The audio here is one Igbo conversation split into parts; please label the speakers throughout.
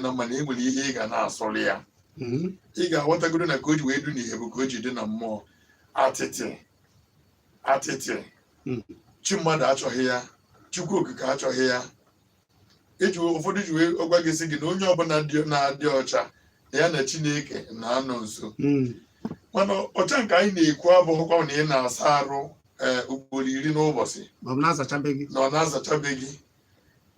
Speaker 1: na mma na e nwere ihe ị ga na-asọrọ ya. Ị ga-aghọtagoro na ka o ji wee du n'ihe bụ ka o ji dị na mmụọ. Atịtị atịtị, chi mmadụ achọghị ya, Chukwu Okike achọghị ya. Eji ụfọdụ ji wee gwa gị sị gị na onye ọbụla na-adị ọcha na ya na Chineke na-anọ nso. Mana ọcha nke anyị na-ekwu abụghịkwa na ị na-asa arụ ee ugboro 10 n'ụbọchị,
Speaker 2: ma ọ bụ na-azachabe gị,
Speaker 1: na ọ na-azachabe gị,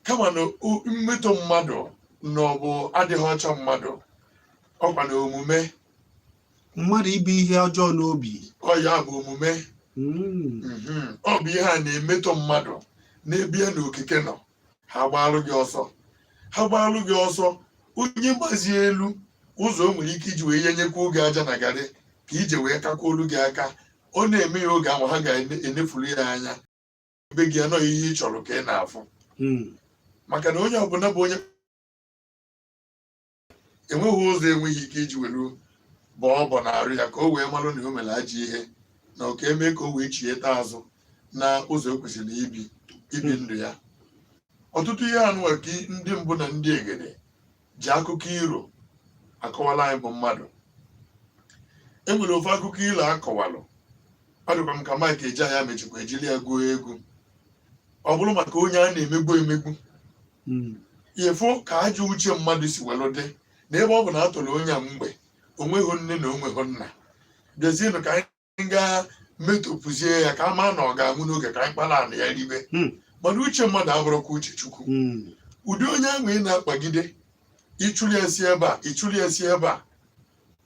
Speaker 1: kama na mmetọ mmadụ na ọ bụ adịghị ọcha mmadụ, ọkwa na omume
Speaker 2: mmadụ ibu ihe ọjọọ n'obi.
Speaker 1: Ọ ya bụ omume. Ọ bụ ihe a na-emetọ mmadụ n'ebe ya na okike nọ. Ha gbaalụ gị ọsọ, ha gbaalụ gị ọsọ. Onye gbazie elu ụzọ o nwere ike iji wee nye nyekwuo gị aja na garị ka ije wee kakwuolu gị aka, ọ na-eme ya oge ahụ ha ga-enefuru ya anya ebe gị anọghị ihe ị chọrọ ka ị na-afụ. Maka na onye ọbụla bụ onye enweghị ụzọ enweghị ike iji welu bọọ ọbọ na-arụ ya ka o wee marụ na o mere ajọ ihe na ọ ka eme ka o wee chieta azụ na ụzọ o kwesịrị ibi ndụ ya. Ọtụtụ ihe anụwa ka ndị mbụ na ndị egede ji akụkọ iro akọwala anyị bụ mmadụ. E nwere ofu akụkọ ilo akọwalụ, ọ dịkwa m ka Mike Ejeagha mechikwa ejiri ya gụọ egwu, ọ bụrụ maka onye a na-emegbu emegbu. Ịfụ ka ajọ uche mmadụ si welụ dị na ebe ọ bụ na a tụrụ onye a mgbe o nweghị nne na o nweghị nna, bịazienụ ka anyị gaa metọpụzie ya ka a maa na ọ ga-anwụ n'oge ka anyị kpara ana ya ribe. Mana uche mmadụ abụrụkwa uche Chukwu. Ụdị onye ahụ ị na-akpagide, ịchụrụ ya si ebe a, ịchụrụ ya si ebe a,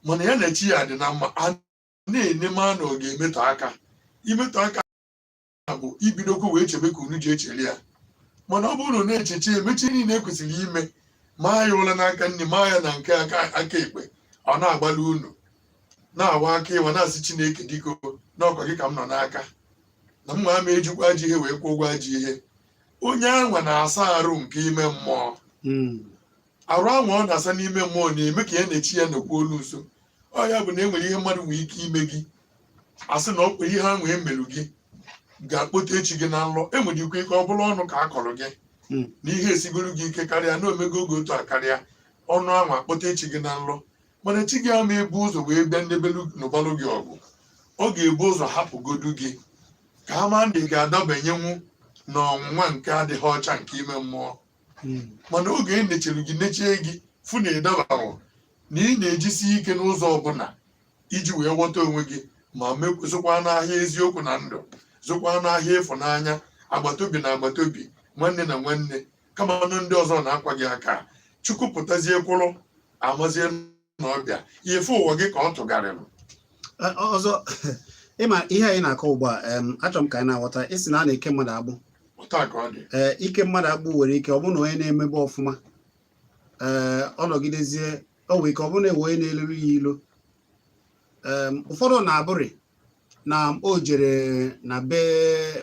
Speaker 1: mana ya na chi ya dị na mma, a na-ene ma na ọ ga-emetọ aka. Imetọ aka bụ ibidokwa wee chebe ka unu ji echere ya. Mana ọ bụrụ na ọ na-echeche emechi niile ekwesịrị ime, maa ya ụra n'aka nri, maa ya na nke aka ekpe, ọ na-agbalị unu na-awa aka ịwa na-asị Chineke diko n'ọkwa gị ka m nọ n'aka na m ma ejikwa ajọ ihe wee kwụọ ụgwọ ajọ ihe. Onye anwa na-asa arụ nke ime mmụọ. Arụ anwa ọ na-asa n'ime mmụọ na-eme ka ya na-echi ya nọkwu olu nso. Ọ ya bụ na e nwere ihe mmadụ nwere ike ime gị, asị na ọ ihe ahụ emerụ gị ga-akpọte echi gị na nlọ. Enwere ike ọ bụrụ ọnụ ka a kọrọ gị na ihe esigoro gị ike karịa na omego oge otu a karịa, ọnụ ahụ akpọte echi gị na nlọ. Mana chi gị ama ebu ụzọ wee bịa ndebelu n'ụbalụ gị ọgụ, ọ ga-ebu ụzọ hapụgodu gị ka a maa na ị ga-adabanyenwu n'ọnwụnwa nke adịghị ọcha nke ime mmụọ. Mana oge e nechere gị nechie gị fụ na ịdabahụ na ị na-ejisi ike n'ụzọ ọbụla iji wee ghọta onwe gị ma zụkwa n'ahịa eziokwu na ndụ, zụkwa n'ahịa ịfụnanya agbataobi na agbataobi, nwanne na nwanne, kama anụ ndị ọzọ na-akwa gị aka. Chukwu pụtazie kwụrụ amazie na ọbịa ife ụwa gị ka ọ tụgharịrị.
Speaker 2: Ọzọ, ịma ihe anyị na-akọ ugbu a, achọrọ m ka anyị na-aghọta isi na a na-eke mmadụ agbụ.
Speaker 1: Otu a ka ọ dị.
Speaker 2: Ee, ike mmadụ agbụ nwere ike ọ bụrụ na onye na-emebe ọfụma, ee, ọ nọgidezie, o nwere ike ọ bụrụ na ewe onye na-eleru ya ilo. Ụfọdụ na-abụrị na o jere na be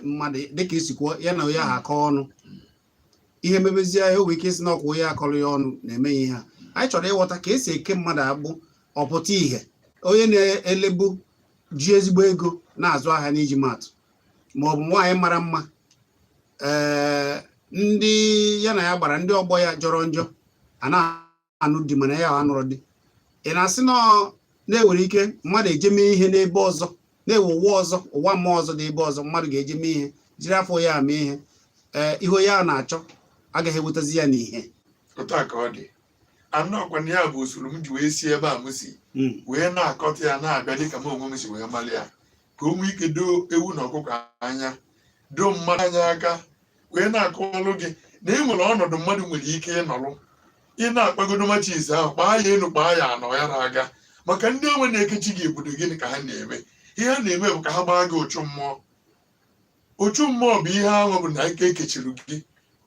Speaker 2: mmadụ, dịka isi kwuo, ya na onye ahụ akọ ọnụ, ihe mebezie ya, o nwere ike isi na ọkwa onye akọrọ ya ọnụ na-eme ya ihe a. Anyị chọrọ ịghọta ka esi eke mmadụ agbụ ọpụta ihe. Onye na-elebu ji ezigbo ego na-azụ ahịa n'iji maatụ, ma ọ bụ nwaanyị mara mma, ee, ndị ya na ya gbara, ndị ọgbọ ya jọrọ njọ a na-anụ di, mana ya anụrụ di. Ị na-asị na na-ewere ike mmadụ eje mee ihe n'ebe ọzọ, na-ewe ụwa ọzọ, ụwa mmụọ ọzọ dị ebe ọzọ, mmadụ ga-eje mee ihe jiri afọ ya ama ihe, ee, ihe onye a na-achọ agaghị ewetazi ya n'ihe.
Speaker 1: Otu a ka ọ dị. Anụ ọkwa na ya bụ usoro m ji wee si ebe a m si wee na-akọta ya na-abịa dịka m onwe m si wee mara ya, ka o nwee ike doo ewu na ọkụkọ anya, doo mmadụ anya aka, wee na-akọwalụ gị na e nwere ọnọdụ mmadụ nwere ike ịnọrụ, ị na-akpagodo matches ahụ, kpaa ya elu, kpaa ya anọ, ya na-aga. Maka ndị onwe na-ekechi gị obodo, gịnị ka ha na-eme? Ihe ha na-eme bụ ka ha gbaa gị ụchụ mmụọ. Ụchụ mmụọ bụ ihe ahụ bụ na ike ekechiri gị.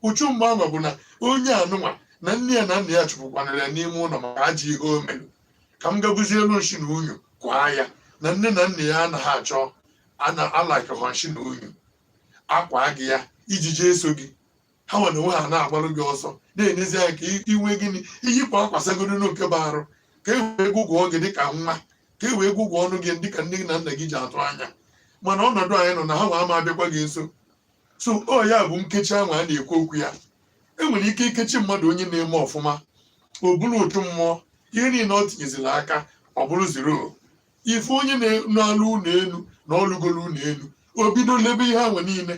Speaker 1: Ụchụ mmụọ ahụ bụ na onye anụnwa na nne ya na nna ya chụpụkwanara ya n'ime ụlọ maka ajọ ihe o mere, ka m gabuzie elu nshi na unyu kwaa ya, na nne na nna ya anaghị achọ alakịghọ nshi na unyu akwa gị ya iji jee so gị. Ha nwere onwe ha na-agbalụ gị ọsọ, na-enezi anya ka inwe gịnị iyipụ akwa sagodo nke bụ arụ, ka e wee gụgụọ gị dịka nwa, ka e wee gụgụọ ọnụ gị dịka nne gị na nna gị ji atụ anya. Mana ọnọdụ anyị nọ na ha nwa ama abịakwa gị nso. So ọ ya bụ nkechi ahụ a na-ekwu okwu ya. Enwere ike ikechi mmadụ onye na-eme ọfụma. O buru ụchụ mmụọ, ihe niile ọ tinyezila aka, ọ bụrụ zero. Ife onye na-alụ ụlọ elu na ọlụgolo ụlọ elu, o bido lebe ihe ahụ niile,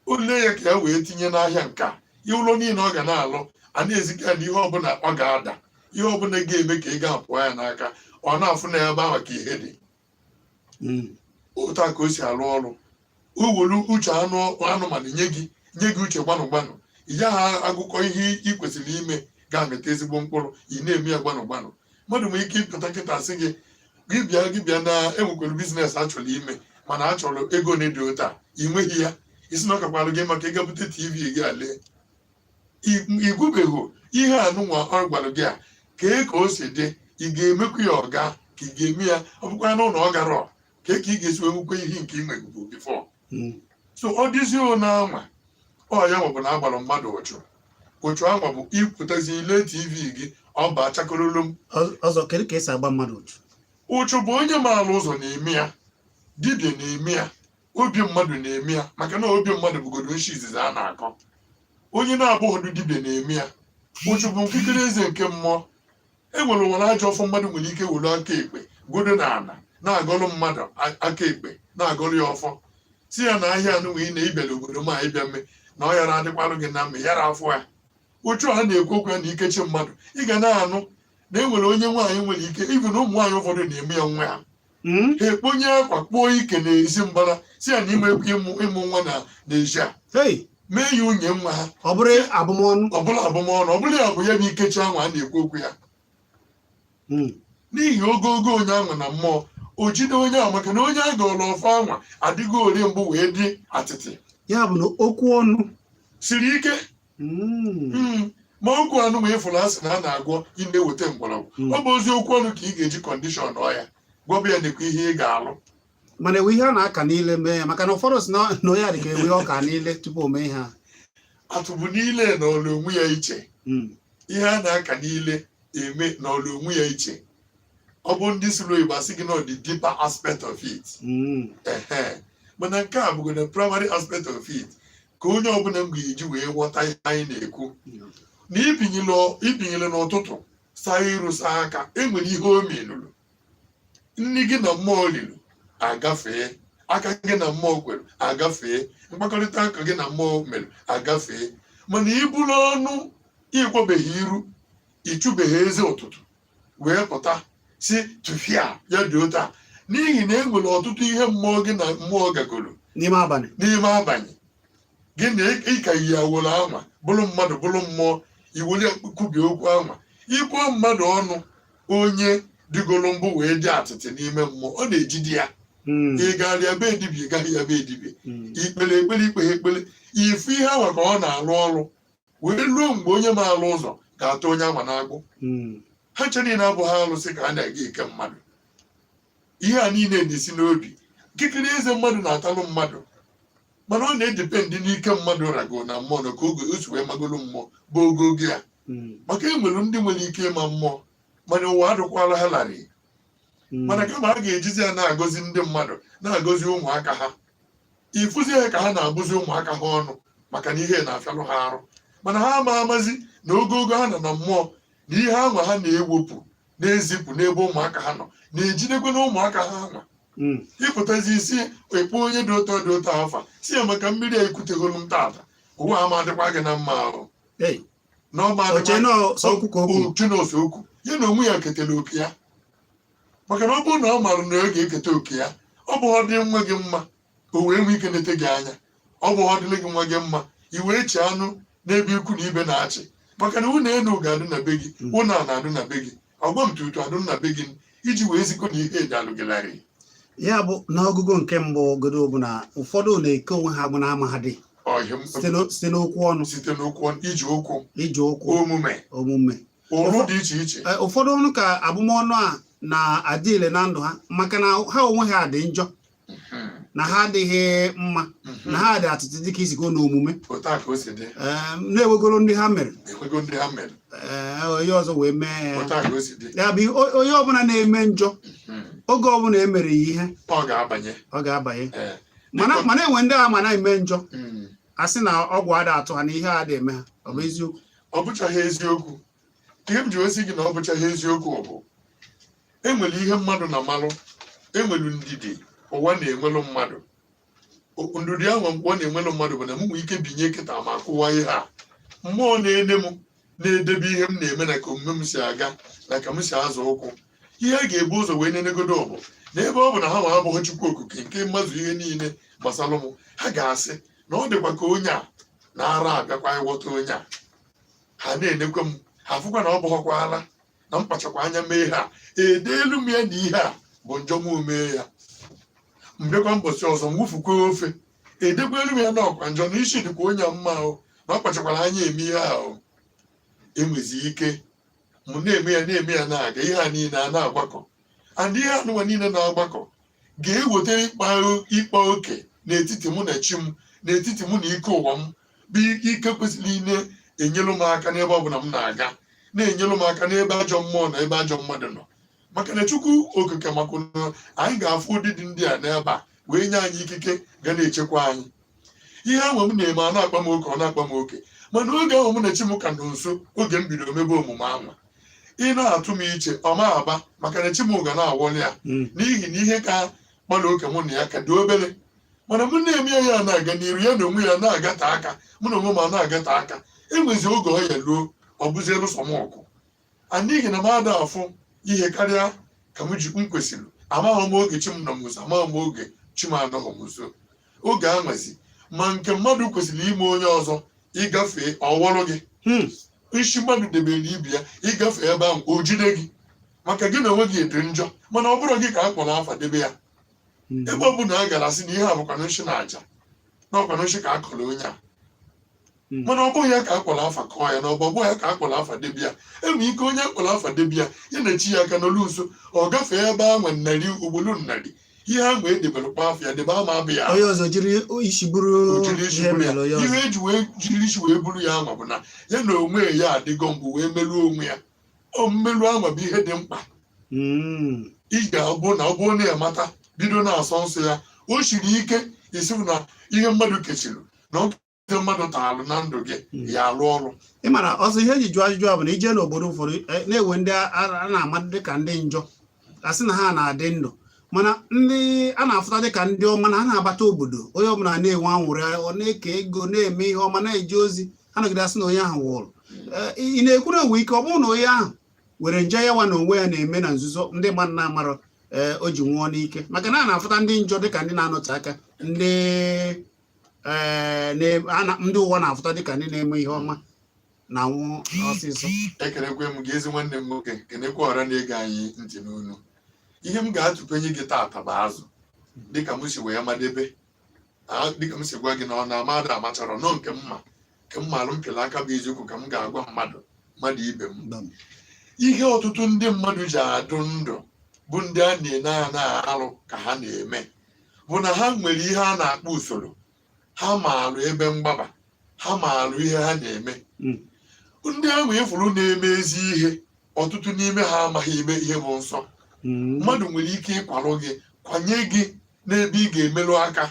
Speaker 1: o lee ya ka ya wee tinye n'ahịa. Nke a, ihe ụlọ niile ọ ga na-alụ, a na-ezika ya na ihe ọbụla ọ ga-ada, ihe ọbụla ga-eme ka ego apụọ ya n'aka, ọ na-afụ na ebe ahụ ka ihe dị. Otu a ka o si arụ ọrụ. O welu uche anụ anụmanụ nye gị uche gbanụ gbanụ. Ị gaghị agụkọ ihe ị kwesịrị ime ga-amịta ezigbo mkpụrụ. Ị na-eme ya gbanụ gbanụ. Mmadụ nwere ike ịpụta kịta sị gị, gị bịa na enwekwara business a chọrọ ime, mana a chọrọ ego na dị otu a. Ị nweghị ya, isi na ọ kakwara gị maka ịga bute TV gị alee. Igwubeghị ihe anụnwa ọ gwara gị a kee ka o si dị. Ị ga-emekwa ya ọga ka ị ga-eme ya, ọ bụkwa na ụlọ ọ gara ka ị ga-esi wee nwekwa ihe nke ị nwegubu before. So ọ dịzie one anwa, ọ ya nwebụ na agbara mmadụ ụchụ. Ụchụ anwa bụ ịpụtazi ile TV gị, ọ ba chakololom.
Speaker 2: Ọzọ, kedu ka esi agba mmadụ ụchụ?
Speaker 1: Ụchụ bụ onye maara ụzọ na-eme ya, dibịa na-eme ya, obi mmadụ na-eme ya, maka na obi mmadụ bụgodo nshi izizi a na-akọ. Onye na-abụghọdụ dibịa na-eme ya. Ụchụ bụ nkikere eze nke mmụọ. E nwere nwere ajọ ọfọ mmadụ nwere ike were aka ekpe godo na ala na-agọlụ mmadụ, aka ekpe na-agọlụ ya ọfọ, si ya na ahịa anụnwa ị na-ịbịara obodo ma ịbịa mme na ọ yara adịkwalụ gị na mma, yara afọ ya. Ụchụ a na-ekwu okwu ya na ikechi mmadụ, ị ga na-anụ na e nwere onye nwaanyị nwere ike ibi na ụmụ nwaanyị ụfọdụ na-eme ya nwa ha. Ha ekponye akwa kpuo ike n'ezi mbara, si ya na ime ịmụ nwa na n'ezi a.
Speaker 2: Hey!
Speaker 1: Mee ya nwunye nwa ha.
Speaker 2: Ọ bụrụ abụmọnụ.
Speaker 1: Ọ bụla abụmọnụ, ọ bụla ya bụ ya bụ ikechi ahụ a na-ekwu okwu ya. N'ihi ogogo onye anwa na mmụọ, o jide onye ahụ, maka na onye a gọrọ ọfọ anwa adịgo ori mbụ wee dị atịtị.
Speaker 2: Ya bụ na okwu ọnụ
Speaker 1: siri ike. Ma okwu anụ ma ịfụrụ asị na a na-agwọ, ị na-eweta mgbọrọgwụ. Ọ bụ ozi okwu ọnụ ka ị ga-eji condition ọ ya gwọbụ ya, nekwa ihe ị ga-alụ.
Speaker 2: Mana ewe ihe a na-aka niile mee ya, maka na ụfọdụ si na onye a dị ka ewe ọka niile tupu o mee ihe a.
Speaker 1: Atụbụ niile na ọlụ onwe ya iche. Ihe a na-aka niile eme na ọlụ onwe ya iche. Ọ bụ ndị sụrụ oyibo asị gị na ọ dị deeper aspect of it. Ehe, mana nke a bụgo na primary aspect of it, ka onye ọbụla m ga-eji wee ghọta ihe anyị na-ekwu na ibinyere n'ụtụtụ, saa iru, saa aka, enwere ihe o meluru nri gị na mmụọ riri agafee, aka gị na mmụọ kwere agafee, mkpakọrịta aka gị na mmụọ mere agafee. Mana iburu ọnụ, ịgwabeghị iru, ịchụbeghị eze ụtụtụ wee pụta si tụfịa ya dị otu a, n'ihi na e nwere ọtụtụ ihe mmụọ gị na mmụọ gagoro
Speaker 2: n'ime abalị.
Speaker 1: N'ime abalị gị na ịka yi awolo anwa bụrụ mmadụ bụrụ mmụọ, iwere kwubie okwu anwa, ịbụọ mmadụ ọnụ, onye dịgoro mbụ wee dị atịtị n'ime mmụọ, ọ na-ejide ya. Ị gara ya be dibịa, ị gaghị ya be dibịa, ikpere ekpere, ikpe ekpere, ife ihe anwa ka ọ na-arụ ọrụ wee ruo mgbe onye maara ụzọ ga-atụ onye anwa na-agbụ. Ha nche niile abụghị arụsị ka a na-aga eke mmadụ. Ihe a niile na-esi n'obi. Nkikiri eze mmadụ na-atalụ mmadụ, mana ọ na-edepend n'ike mmadụ rago na mmụọ na ka oge o si wee magolo mmụọ bụ ogogo ya. Maka e nwere ndị nwere ike ịma mmụọ, mana ụwa adịkwala ha larịị. Mana kama a ga-ejizi ya na-agọzi ndị mmadụ, na-agọzi ụmụaka ha, ịfụzi ya ka ha na-abụzi ụmụaka ha ọnụ, maka na ihe na-afịalụ ha arụ, mana ha ama amazi na ogogo ha nọ na mmụọ na ihe anwa ha na-ewepụ na-ezipụ n'ebe ụmụaka ha nọ na-ejidekwe na ụmụaka ha anwa. Ịpụtazi isi ekpe onye dị ụtọ dị ụtọ afa, si ya maka mmiri a ekutegolu m tata, ụwa ama adịkwa gị na mma ahụ.
Speaker 2: Hey!
Speaker 1: Na ọma
Speaker 2: oche
Speaker 1: adịkwa
Speaker 2: nọ sọ okwu ka okwu.
Speaker 1: Ochu na ose okwu ya na onwe ya ketara oke ya, maka na ọ bụrụ na ọ maara na ọ ga-eketa oke ya, ọ bụ ọ dị nwa gị mma, o wee nwee ike nete gị anya. Ọ bụ ọ dịrị gị nwa gị mma, i wee chee anụ n'ebe ikwu na ibe na-achị, maka na ụlọ elu ga-adị na be gị. Ụlọ a na-adị na be gị, ọgba m tutu adị na be gị, iji wee zikọ na ihe dị alụgịlarị.
Speaker 2: Ya bụ na ọgụgụ nke mbụ godo bụ na ụfọdụ na-eke onwe ha agbụ na amaghadị
Speaker 1: ọhịa
Speaker 2: site n'okwu ọnụ.
Speaker 1: Site n'okwu ọnụ, iji okwu.
Speaker 2: Iji okwu.
Speaker 1: Omume.
Speaker 2: Omume.
Speaker 1: Ụrụ dị iche iche.
Speaker 2: Ụfọdụ ọnụ ka abụmọnụ a na-adị ile na ndụ ha, maka na ha onwe ha dị njọ, na ha adịghị mma, na ha dị atịtị dịka isi kwuo n'omume.
Speaker 1: Otu a ka o si dị.
Speaker 2: Na-ewegoro ndị ha mere.
Speaker 1: Enwego ndị ha mere.
Speaker 2: Onye ọzọ wee mee ya.
Speaker 1: Otu a ka o si dị.
Speaker 2: Ya bụ onye ọbụla na-eme njọ, oge ọbụla e mere ya ihe,
Speaker 1: ọ ga-abanye.
Speaker 2: Ọ ga-abanye.
Speaker 1: Ee.
Speaker 2: Mana enwe ndị a ma na-eme njọ, a sị na ọgwụ ada atụ ha na ihe a ada eme ha. Ọ bụ eziokwu?
Speaker 1: Ọ bụchaghị eziokwu. Ihe m ji wee sị gị na ọ bụchaghị eziokwu bụ, enwere ihe mmadụ na malụ, enwere ndidi ụwa na-enwelu mmadụ. Ndidi ahụ ụwa na-enwelu mmadụ bụ na m nwee ike binye kịta ma kụwa ihe a, mmụọ na-ene m, na-edebe ihe m na-eme na ka omume m si aga na ka m si azụ ụkwụ. Ihe a ga-ebu ụzọ wee nenegodo bụ na ebe ọ bụ na ha ma abụghị Chukwu Okike nke mmazụ ihe niile gbasara m, ha ga-asị na ọ dịkwa ka onye a na-ara abịakwa ịghọta onye a. Ha na-enekwe m, ha fụkwa na ọ bụghọkwala na m kpachakwa anya mee ha edeelu m ya na ihe a bụ njọ m mee ya. Mbịakwa mbọsị ọzọ, m wụfukwa ofe, edekwelu m ya na ọkwa njọ, na isi dịkwa onye a mma o, na ọ kpachakwara anya eme ihe ahụ. Enwezi ike m na-eme ya, na-eme ya, na-aga, ihe a niile a na-agbakọ, and ihe anụnwa niile na-agbakọ ga-eweta ịkpa oke n'etiti mụ na chi m, n'etiti mụ na ike ụwa m, bụ ike kwesịrị ị na-enyelu m aka n'ebe ọbụla m na-aga, na-enyelu m aka n'ebe ajọ mmụọ na ebe ajọ mmadụ nọ. Maka na Chukwu Okike, maka na anyị ga-afụ ụdịdị ndị a n'ebe a, wee nye anyị ikike ga na-echekwa anyị. Ihe ahụ m na-eme a na-akpa m oke, ọ na-akpa m oke, mana oge ahụ mụ na chi m ka nọ nso, oge m bidoro mebe omume anwa, ị na-atụ m iche, ọ ma aba, maka na chi m ga na-awọli ya, n'ihi na ihe ka kpara oke mụ na ya ka dị obere. Mana mụ na-eme ya, ya na-aga n'iru, ya na onwe ya na-agate aka, mụ na onwe m a na-agate aka. Enwezi oge ọ ya luo, ọ bụzie lụsọ m ọgụ a, n'ihi na m ada afụ ihe karịa ka m ji m kwesịrị. Amaghị m oge chi m nọ m nso, amaghị m oge chi m anọghị m nso. Oge anwazi ma nke mmadụ kwesịrị ime onye ọzọ, ịgafe ọwọrụ gị, isi mmadụ debere ibi ya, ịgafe ebe ahụ, o jide gị, maka gị na onwe gị dị njọ. Mana ọ bụrụ gị ka a kpọrọ afa debe ya, ebe ọ bụla a gara sị na ihe a bụkwa nshi na aja na ọkwa nshi ka a kọrọ onye a, mana ọ bụghị ya ka a kpọrọ afa kọọ ya, na ọ bụ ọbụghị ya ka a kpọrọ afa debe ya. Enwere ike onye akpọrọ afa debe ya, ya na chi ya aka n'olu nso, ọ gafee ebe ahụ nnarị ugboro nnarị, ihe ahụ edebere kpọ afọ ya debe ama abụ ya.
Speaker 2: Onye ọzọ jiri isi buru.
Speaker 1: O jiri isi
Speaker 2: ihe
Speaker 1: buru ya.
Speaker 2: mere onye ọzọ.
Speaker 1: Ihe eji wee jiri isi wee buru ya anwa bụ na ya na onwe ya adịgo mbụ wee merụọ onwe ya. Ọ mmerụ anwa bụ ihe dị mkpa. Ị ga-abụ na ọ bụrụ na ya mata bido na-asọ nsọ ya, o siri ike isi na ihe mmadụ kechiri na ọ nke mmadụ taalụ na ndụ gị ya alụ ọrụ.
Speaker 2: Ị mara ọzọ, ihe eji jụọ ajụjụ a bụ na ije n'obodo ụfọdụ, na-ewe ndị a na-ama dịka ndị njọ, asị na ha na-adị ndụ, mana ndị a na-afụta dịka ndị ọma na ha na-abata obodo, onye ọbụla na-enwe anwụrị, ọ na-eke ego, na-eme ihe ọma, na-eje ozi, ha nọgide asị na onye ahụ nwụrụ. Ị na-ekwu na enwe ike ọ bụrụ na onye ahụ were nje ya nwa na onwe ya na-eme na nzuzo, ndị mmadụ na-amarọ, ee, o ji nwụọ n'ike, maka na a na-afụta ndị njọ dịka ndị na-anọte aka, ndị ee ndị ụwa na-afụta dịka ndị na-eme ihe ọma na-anwụ ọsịsọ.
Speaker 1: Ekelekwe m gị, ezi nwanne m nwoke, kenekwe ọra na-ege anyị ntị n'unu. Ihe m ga-atụpenye gị taata bụ azụ, dịka m si wee madebe, dịka m si gwa gị na ọ na-ama ada amachọrọ nọ nke mma nke m maalụ mpịla aka bụ eziokwu ka m ga-agwa mmadụ ibe m. Ihe ọtụtụ ndị mmadụ ji adụ ndụ bụ ndị a na-ene anya arụ ka ha na-eme bụ na ha nwere ihe a na-akpọ usoro, ha maalụ ebe mgbaba, ha maalụ ihe ha na-eme. Ndị ahụ ịfụrụ na-eme ezi ihe, ọtụtụ n'ime ha amaghị ime ihe bụ nsọ. Mmadụ nwere ike ịkwalụ gị, kwanye gị n'ebe ị ga-emerụ aka.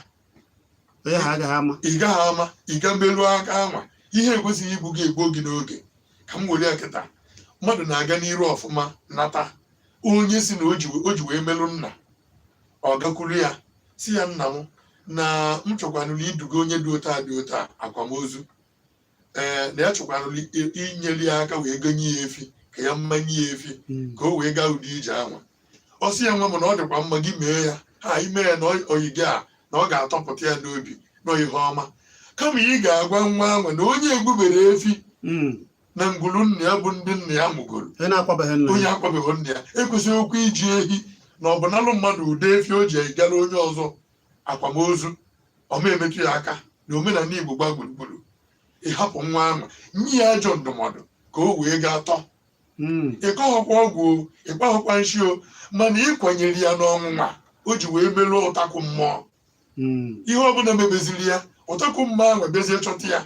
Speaker 2: Onye ha agaghị ama.
Speaker 1: Ị gaghị ama, ị ga merụ aka anwa, ihe ekwesịghị igbu gị egbuo gị n'oge. Ka m were ya kịta, mmadụ na-aga n'iru ọfụma, nata onye si na o ji wee merụ nna, ọ gakwuru ya si ya, "Nna m, na m chọkwanụrụ iduga onye dị otu a dị otu a akwamozu, ee, na ya chọkwanụrụ inyere ya aka wee gonye ya efi ka ya mmanye ya efi ka o wee gaa ụdị ije anwa." Ọ sị ya, "Nwa m, na ọ dịkwa mma, gị mee ya." Ha ime ya na oyi gị a na ọ ga-atọpụta ya n'obi na ihe ọma, kama ị ga-agwa nwa ahụ na onye egbubere efi na ngwuru nna ya bụ ndị nna ya mụgoro.
Speaker 2: Onye na-akwabeghị nna
Speaker 1: Onye
Speaker 2: ya.
Speaker 1: akwabeghị nna ya ekwesịghị okwu iji ehi na ọ bụ nalụ mmadụ ụdị efi o ji egara onye ọzọ akwamozu, ọ ma emetụ ya aka na omenala Igbo gba gburugburu. Ịhapụ nwa ahụ, nye ya ajọ ndụmọdụ ka o wee gaa tọọ. Ịkọghọkwa ọgwụ o, ịkpaghọkwa nshi o, mana ị kwanyere ya n'ọnwụnwa o ji wee merụọ ụtakụ mmụọ. Ihe ọbụla mebeziri ya, ụtakụ mmụọ ahụ bịazie chọta ya,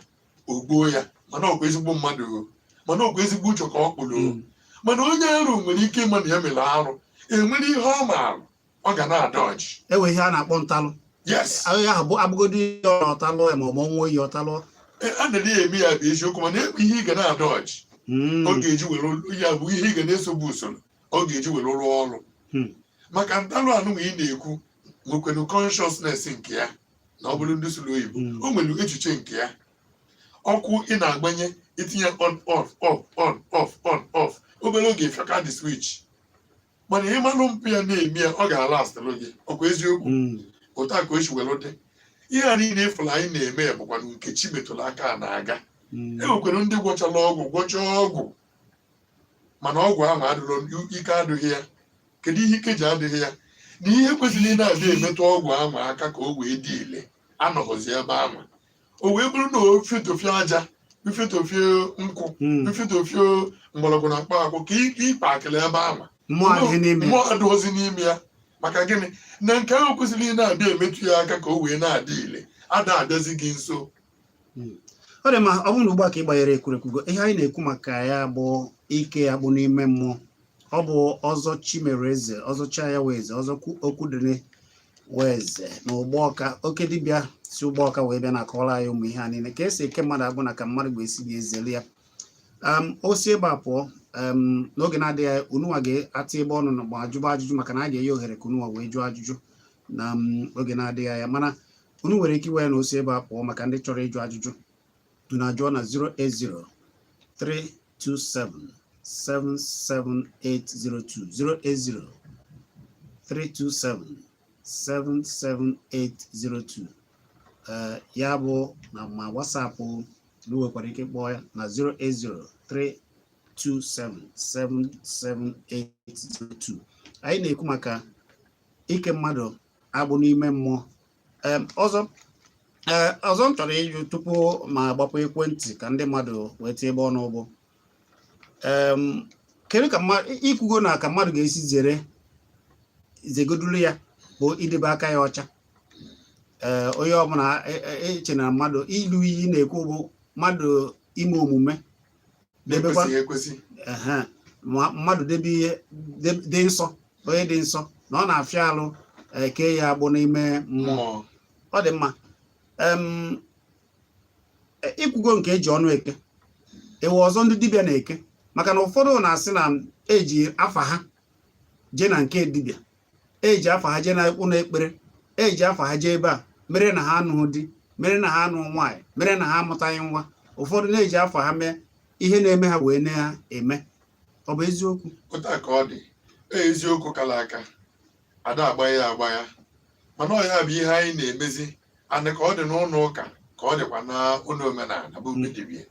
Speaker 1: o gbuo ya. Mana ọkwa ezigbo mmadụ o, mana ọkwa ezigbo uche ka ọ kpụrụ o. Mana onye arụ nwere ike ịma na ya mere arụ, enwere ihe ọ maara ọ ga na-ada ọjị.
Speaker 2: Enwe ihe a na-akpọ ntalụ.
Speaker 1: Yes.
Speaker 2: Onye ahụ bụ abụgodi ya, ọtalụ ya, ma ọ bụ ọnwụ oyi ọtalụ.
Speaker 1: A na-eme ya bụ eziokwu, mana ekwe ihe ị ga na-ada ọjị. Ọ ga-eji were ya bụ ihe ị ga na-eso bụ usoro ọ ga-eji were rụọ ọrụ. Maka ntalụ anụnwa ị na-ekwu nwekwenu consciousness nke ya, na ọ bụrụ ndị sụrụ oyibo, o nwere echiche nke ya. Ọkụ ị na-agbanye, itinye on off, off on off on off, obere oge fịaka the switch. Mana ịmalụ mpụ ya na-eme ya, ọ ga-alastịlụ gị. Ọkwa eziokwu? Otu a ka o si were dị. Ihe a niile ịfụrụ anyị na-eme bụkwanụ nke chi metụrụ aka na-aga. E nwekwara ndị gwọchala ọgwụ, gwọchaa ọgwụ, mana ọgwụ ahụ adịrọ ike, adịghị ya. Kedu ihe ike ji adịghị ya? Na ihe kwesịrị ị na-abịa emetụ ọgwụ ahụ aka ka o wee dị ile anọghọzi ebe ahụ. O wee bụrụ na ofetofie aja, mfetofie nkwụ, mfetofie mgbọrọgwụ na mkpa akwụkwọ ka ịkpa akịrị ebe ahụ,
Speaker 2: Mmụọ adịghị n'ime ya.
Speaker 1: Mmụọ adịghịzi n'ime ya. Maka gịnị? Na nke ahụ kwesịrị ị na-abịa emetụ ya aka ka o wee na-adị ile ada abịazi gị nso.
Speaker 2: Ọ dị mma. Ọ bụrụ na ugbu a ka ị gbanyere ekwurekwu, ihe anyị na-ekwu maka ya bụ ike agbụ n'ime mmụọ. Ọ bụ Ọzọ Chimereze, Ọzọ Chaya Weze, Ọzọ Okwudili Weze na Ụgbọọka, oke dibịa si Ụgbọọka wee bịa na akọwara anyị ụmụ ihe a niile, ka esi eke mmadụ agbụ na ka mmadụ ga-esi ga-ezeli ya. O si ebe a pụọ n'oge na-adịghị anya, ununwa ga-ata ebe ọnụ ma jụba ajụjụ, maka na a ga-enye ohere ka ununwa wee jụọ ajụjụ na oge na-adịghị anya. Mana unu nwere ike iwe ya na o si ebe a pụọ, maka ndị chọrọ ịjụ ajụjụ, unu ajụọ na 080 327 77802, 080 327 77802. Ee, ya bụ na ma WhatsApp, unu nwekwara ike kpọọ ya na 080 327 77802. Anyị na-ekwu maka ike mmadụ agbụ n'ime mmụọ. Ọzọ, ee, ọzọ m chọrọ ịjụ tupu ma agbapụ ekwentị ka ndị mmadụ wee tie ebe ọnụ bụ, kedu ka mmadụ ikwugo na ka mmadụ ga-esi zere zegodulu ya bụ idebe aka ya ọcha? Ee, onye ọbụla eche na mmadụ ilu iyi na-ekwu bụ mmadụ ime omume debekwa
Speaker 1: na-ekwesịghị ekwesị.
Speaker 2: Ehe, ma mmadụ debe ihe dị nsọ, onye dị nsọ na ọ na-afịa alụ eke ya agbụ n'ime mmụọ.
Speaker 1: Mmụọ.
Speaker 2: Ọ dị mma. Ikwugo nke eji ọnụ eke ewe, ọzọ ndị dibịa na-eke, maka na ụfọdụ na-asị na eji afa ha jee na nke dibịa, eji afa ha jee na ụlọ ekpere, eji afa ha jee ebe a mere na ha anụghị di, mere na ha anụghị nwaanyị, mere na ha amụtaghị nwa. Ụfọdụ na-eji afa ha mee ihe na-eme ha wee na-eme. Ọ bụ eziokwu?
Speaker 1: Otu a ka ọ dị. Eziokwu kara aka, ada agba ya agba ya. Mana ọ ya bụ ihe anyị na-emezi anị ka ọ dị n'ụlọ ụka, ka ọ dịkwa na ụlọ omenala bụ be dibịa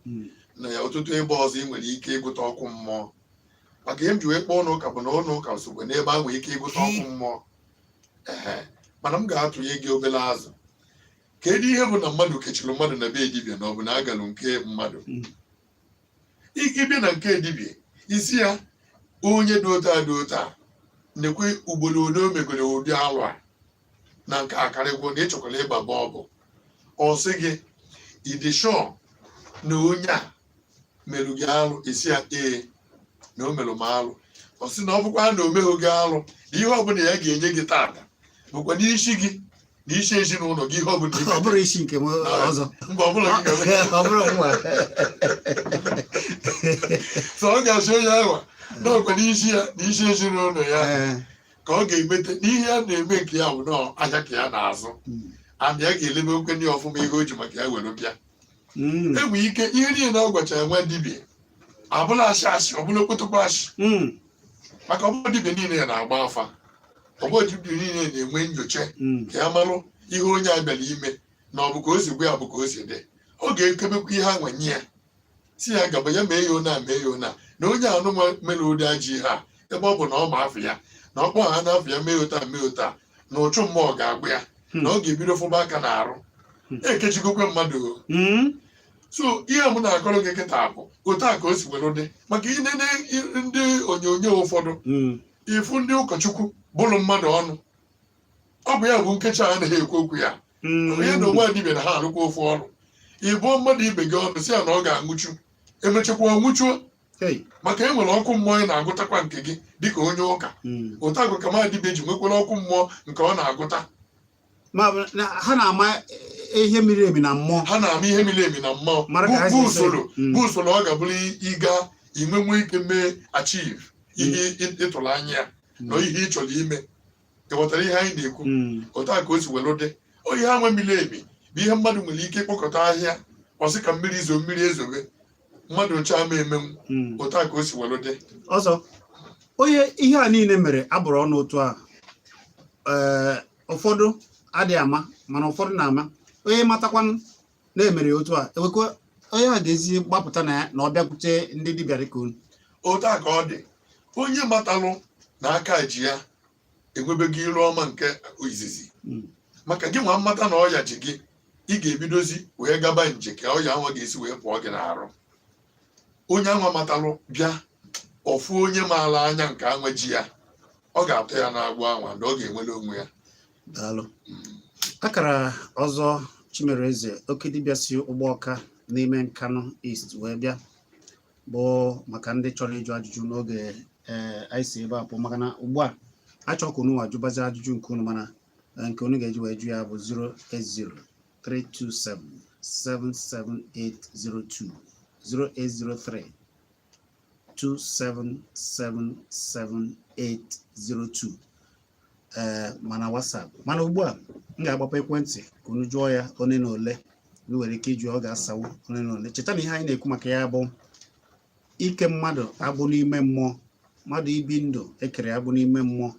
Speaker 1: na ọtụtụ ebe ọzọ. Ị nwere ike ịgụta ọkụ mmụọ. Maka ihe m ji wee kpọọ ụlọ ụka bụ na ụlọ ụka sokwe n'ebe a nwere ike ịgụta ọkụ mmụọ. Ehe, mana m ga-atụnye gị obere azụ. Kedu ihe bụ na mmadụ kechiri mmadụ na be dibịa, na ọ bụ na agalụ nke mmadụ? Ịbịa na nke dibịa, isi ya onye dị otu a dị otu a, nekwe ugboro ole o megoro ụdị alụ a na nke a karịgwo, na ịchọkwara ịgba bọọbụ. Ọ sị gị, ịdị sure na onye a merụ gị alụ? Isi ya ee, na o merụ m alụ. Ọ sị na ọ bụkwa na o meghị gị alụ, na ihe ọbụla ya ga-enye gị tata bụkwa n'isi gị na isi ezinụlọ gị, ihe ọbụla i
Speaker 2: Ọ bụrụ isi nke m ọzọ?
Speaker 1: Mba, ọ bụla gị ga-eme.
Speaker 2: Ọ bụrụ nwa.
Speaker 1: So ọ ga-asị onye ahụ na ọkwa n'isi ya na isi ezinụlọ ya ka ọ ga-emete n'ihe ya na-eme. Nke ya bụ na ahịa ka ya na-azụ and ya ga-elebe okwe ọfụma ihe o ji maka ya were bịa. Enwe ike ihe niile ọ gwachara nwa dibịa abụla asị asị, ọbụla okpotokpo asị, maka ọbụla dibịa niile ya na-agba afa, ọbụla dibịa niile na-enwe nyocha ka ya marụ ihe onye a bịara ime, na ọ bụ ka o si gwa ya bụ ka o si dị. Ọ ga-ekebekwa ihe anwa nye ya, si ya gaba, ya mee ya onye a, mee ya onye a, na onye anụnwa mere ụdị ajọ ihe a, ebe ọ bụ na ọ ma afọ ya, na ọ kpọọ ha n'afọ ya, mee otu a, mee otu a, na ụchụ mmụọ ga-agwụ ya, na ọ ga-ebido fụba aka n'arụ. Ekechigokwe mmadụ o. So ihe m na-akọrọ gị kịta bụ otu a ka o si were dị. Maka inene ndị onyonyo ụfọdụ, ịfụ ndị ụkọchukwu bụrụ mmadụ ọnụ. Ọ bụ ya bụ nkechi a anaghị ekwu okwu ya. Onye na onwe dibịa na ha arụkwa ofu ọrụ. Ịbụọ mmadụ ibe gị ọnụ, si ya na ọ ga-anwụchu, emechakwa ọnwụchuo.
Speaker 2: Hey.
Speaker 1: Maka e nwere ọkụ mmụọ ị na-agụtakwa nke gị dịka onye ụka. Otu agụ ka ma dibịa ji nwekwara ọkụ mmụọ nke ọ na-agụta.
Speaker 2: Ma ọ bụ na ha na-ama ihe miri emi na mmụọ.
Speaker 1: Ha na-ama ihe miri emi na mmụọ.
Speaker 2: Mara ka ha
Speaker 1: bụ
Speaker 2: si ese.
Speaker 1: Usoro bụ usoro ọ ga-abụrụ ịga. I nwenwe ike mee achieve ihe ị tụrụ anya ya na ihe ị chọrọ ime. Ị ghọtara ihe anyị na-ekwu? Otu a ka o si were dị. O ihe anwa miri emi bụ ihe mmadụ nwere ike ịkpọkọta ahịa, ọ sị ka mmiri zo, mmiri ezobe, mmadụ ncha ama emenwu. Otu a ka o si were dị.
Speaker 2: Ọzọ, onye ihe a niile mere abụrụ ọnụ otu a, ee, ụfọdụ adịghị ama, mana ụfọdụ na-ama. Onye matakwanụ na-emere ya otu a, ewekwa onye a ga-ezi gbapụta na ya na ọ bịakwute ndị dibịa dịka unu.
Speaker 1: Otu a ka ọ dị. Onye matalụ na aka ji ya enwebego iru ọma nke izizi, maka gị nwa mmata na ọya ji gị, ị ga-ebidozi wee gaba nje ka ọya anwa ga-esi wee pụọ gị n'arụ. Onye anwa matalụ bịa ọfụ onye maala anya nke anwa ji ya, ọ ga-atụ ya n'agbụ anwa na ọ ga-enwere onwe ya.
Speaker 2: Daalụ. Akara ọzọ Chimereze, oke dibịa si Ụgbọọka n'ime Nkanụ East wee bịa, bụ maka ndị chọrọ ịjụ ajụjụ n'oge ee anyị si ebe a pụọ, maka na ugbu a achọ ka unu nwa jụbazi ajụjụ nke unu, mana nke unu ga-eji wee jụ ya bụ 08032777802, 0803 2777802, ee, mana WhatsApp. Mana ugbu a m ga-agbapụ ekwentị ka unu jụọ ya ole na ole unu nwere ike ịjụ, ọ ga-asawu ole na ole. Cheta na ihe anyị na-ekwu maka ya bụ ike mmadụ agbụ n'ime mmụọ, mmadụ ibi ndụ ekere agbụ n'ime mmụọ.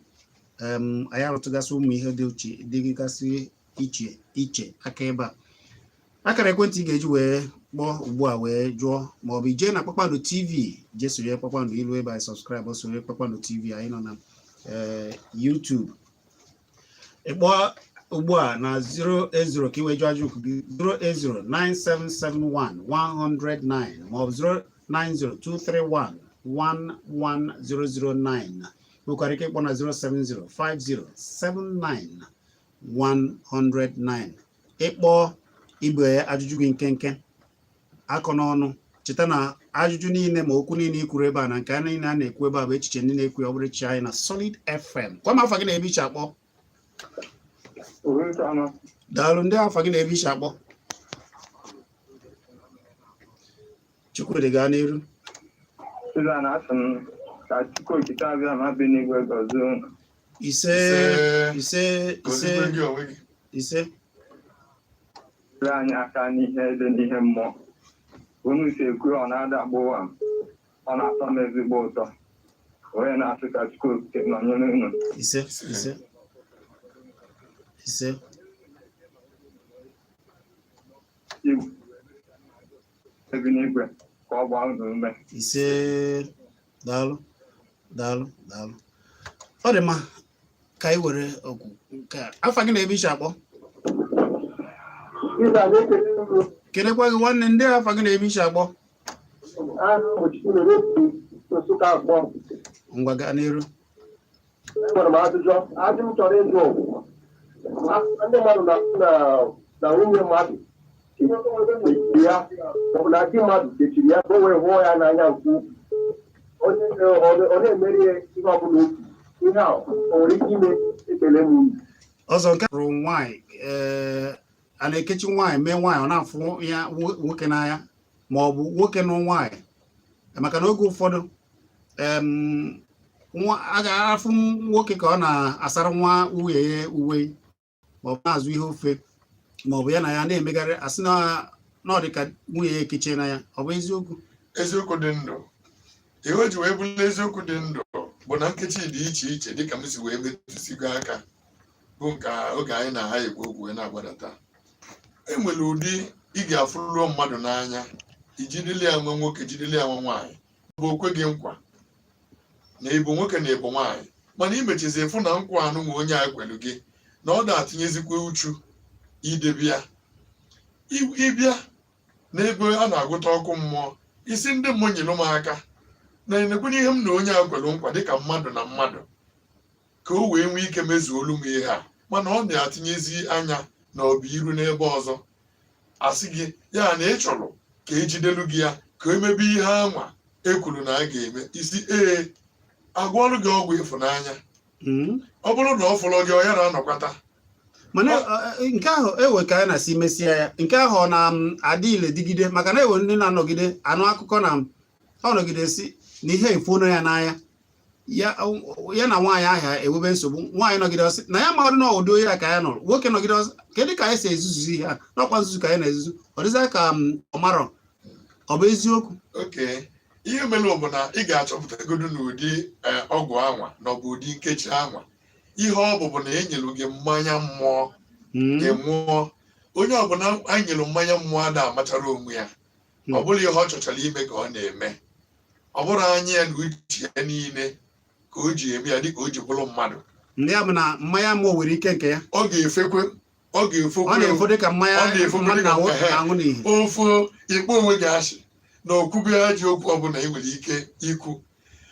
Speaker 2: Anyị arụtụgasị ụmụ ihe dị uche dịgasị iche iche aka ebe a. Akara ekwentị ị ga-eji wee kpọọ ugbu a wee jụọ, ma ọ bụ ijee na Kpakpando TV, jee sonye Kpakpando ilu ebe anyị, subscribe, sonye Kpakpando TV. Anyị nọ na YouTube. Ịkpọ ugbu a na 080 ka ị wee jụọ ajụjụ gị, 08097711009 maọbụ 09023111009. Nwekwara ike ịkpọ na 0705079 109. Ịkpọ igbe ajụjụ gị nkenke, akọ n'ọnụ. Cheta na ajụjụ niile ma okwu niile i kwuru ebe a na nke a niile a na-ekwu ebe a bụ echiche ndị na-ekwu ya, ọ bụrụ echiche anyị na Solid FM. Gwa m afa gị na ebe i si akpọ. Daalụ. Ndị afa gị na ebe i si akpọ? Chukwudị, gaa n'iru.
Speaker 3: Susan, asị m ka Chukwu Okike Abịama bi n'igwe gọzie unu.
Speaker 2: Ise, ise, ise.
Speaker 1: Gọzikwe gị onwe gị.
Speaker 2: Ise.
Speaker 3: Nyere anyị aka n'ihe dị n'ihe mmụọ. Unu si ekwu, ọ na-ada agbụwa m, ọ na-atọ m ezigbo ụtọ. Onye na-asị ka Chukwu Okike nọnyere unu.
Speaker 2: Ise, ise, ise.
Speaker 3: Igwe bi n'igwe ka ọ gbaa unu ume.
Speaker 2: Ise. Daalụ, daalụ, daalụ. Ọ dị mma ka anyị were okwu nke a. Afa gị na ebe i si akpọ? Kelekwa gị, nwanne. Ndị afa gị na ebe i si akpọ? Ngwa, gaa n'iru.
Speaker 4: Enwere m ajụjụ m chọrọ ịjụ. Ndị mmadụ na nwunye mmadụ kechiri ya, maọbụ na di mmadụ kechiri ya ka o wee hụọ ya n'anya nke ukwuu, ọ na-emeri ya ihe ọbụla okwu. Ihe a o nwere ike ime? Ekele m unu.
Speaker 2: Ọzọ, nke rụ nwaanyị, ee, a na-ekechi nwaanyị mee nwaanyị ọ na-afụ ya nwoke n'anya, ma ọ bụ nwoke nụ nwaanyị, maka na oge ụfọdụ nwa a ga-afụ nwoke ka ọ na-asara nwa nwunye ya uwe, ma ọ bụ na-azụ ihe ofe, ma ọ bụ ya na ya na-emegharị, asị na ọ dị ka nwunye ya ekechie na ya. Ọ bụ eziokwu?
Speaker 1: Eziokwu dị ndụ. Ihe o ji wee bụrụ eziokwu dị ndụ bụ na nkechi dị iche iche, dịka m si wee metụsigo aka, bụ nke oge anyị na-ha ekwu okwu wee na-agbadata. E nwere ụdị ị ga-afụruo mmadụ n'anya, ijidili ya nwa nwoke, jidili ya nwa nwaanyị, bụ okwe gị nkwa na ịbụ nwoke na ịbụ nwaanyị, mana imechizi fụ na nkwa anụ nwa onye a kwelu gị na ọ na-atinyezikwa uchu idebe ya. Ịbịa n'ebe a na-agụta ọkụ mmụọ, isi ndị mmụọ nyere m aka na enekwenye ihe m na onye a kwelu nkwa dịka mmadụ na mmadụ, ka o wee nwee ike mezuolu m ihe a, mana ọ na-atinyezi anya na ọ bụ iru n'ebe ọzọ. Asị gị ya na ị chọrọ ka ejidelu gị ya ka emebe ihe anwa e kwuru na a ga-eme, isi ee, agwọọrụ gị ọgwụ ịfụnanya. Ọ bụrụ na ọ fụrụ gị, ọ yara anọkwata.
Speaker 2: Mana nke ahụ ewe ka anyị na-asị mesịa ya, nke ahụ ọ na-adị ile dịgide, maka na ewe ndị na-anọgide anụ akụkọ na Ọ nọgide si na ihe efuono ya n'anya ya, ya na nwaanyị ahụ ewebe nsogbu. Nwaanyị nọgide ọsị na ya marụ na ụdị onye ya ka ya nọrọ. Nwoke nọgide ọsị, kedu ka anyị si ezuzu ihe a n'ọkwa nzuzu ka anyị na-ezuzu? Ọ dịzị ka m ọ marọ. Ọ bụ eziokwu?
Speaker 1: Oke ihe mere bụ na ị ga-achọpụtagodu n'ụdị ọgwụ anwa na ọ bụ ụdị nkechi anwa. Ihe ọ bụ bụ na enyelu gị mmanya mmụọ. Gị nwụọ. Onye ọbụla anyị nyere mmanya mmụọ ada amachara onwe ya. Ọ bụrụ ihe ọ chọchara ime ka ọ na-eme, ọ bụrụ anya ya na uche ya niile ka o ji eme ya, dịka o ji bụrụ mmadụ.
Speaker 2: Ndị ya bụ na mmanya mmụọ nwere ike nke ya.
Speaker 1: Ọ ga-efekwe, ọ ga-efekwe.
Speaker 2: Ọ na-efo dịka mmanya
Speaker 1: Ọ na-efo
Speaker 2: mmadụ na-aṅụ
Speaker 1: ehe.
Speaker 2: na-aṅụ n'ihi.
Speaker 1: Ofu ikpe onwe gị asị na okwube ajọ okwu ọbụla ị nwere ike ikwu,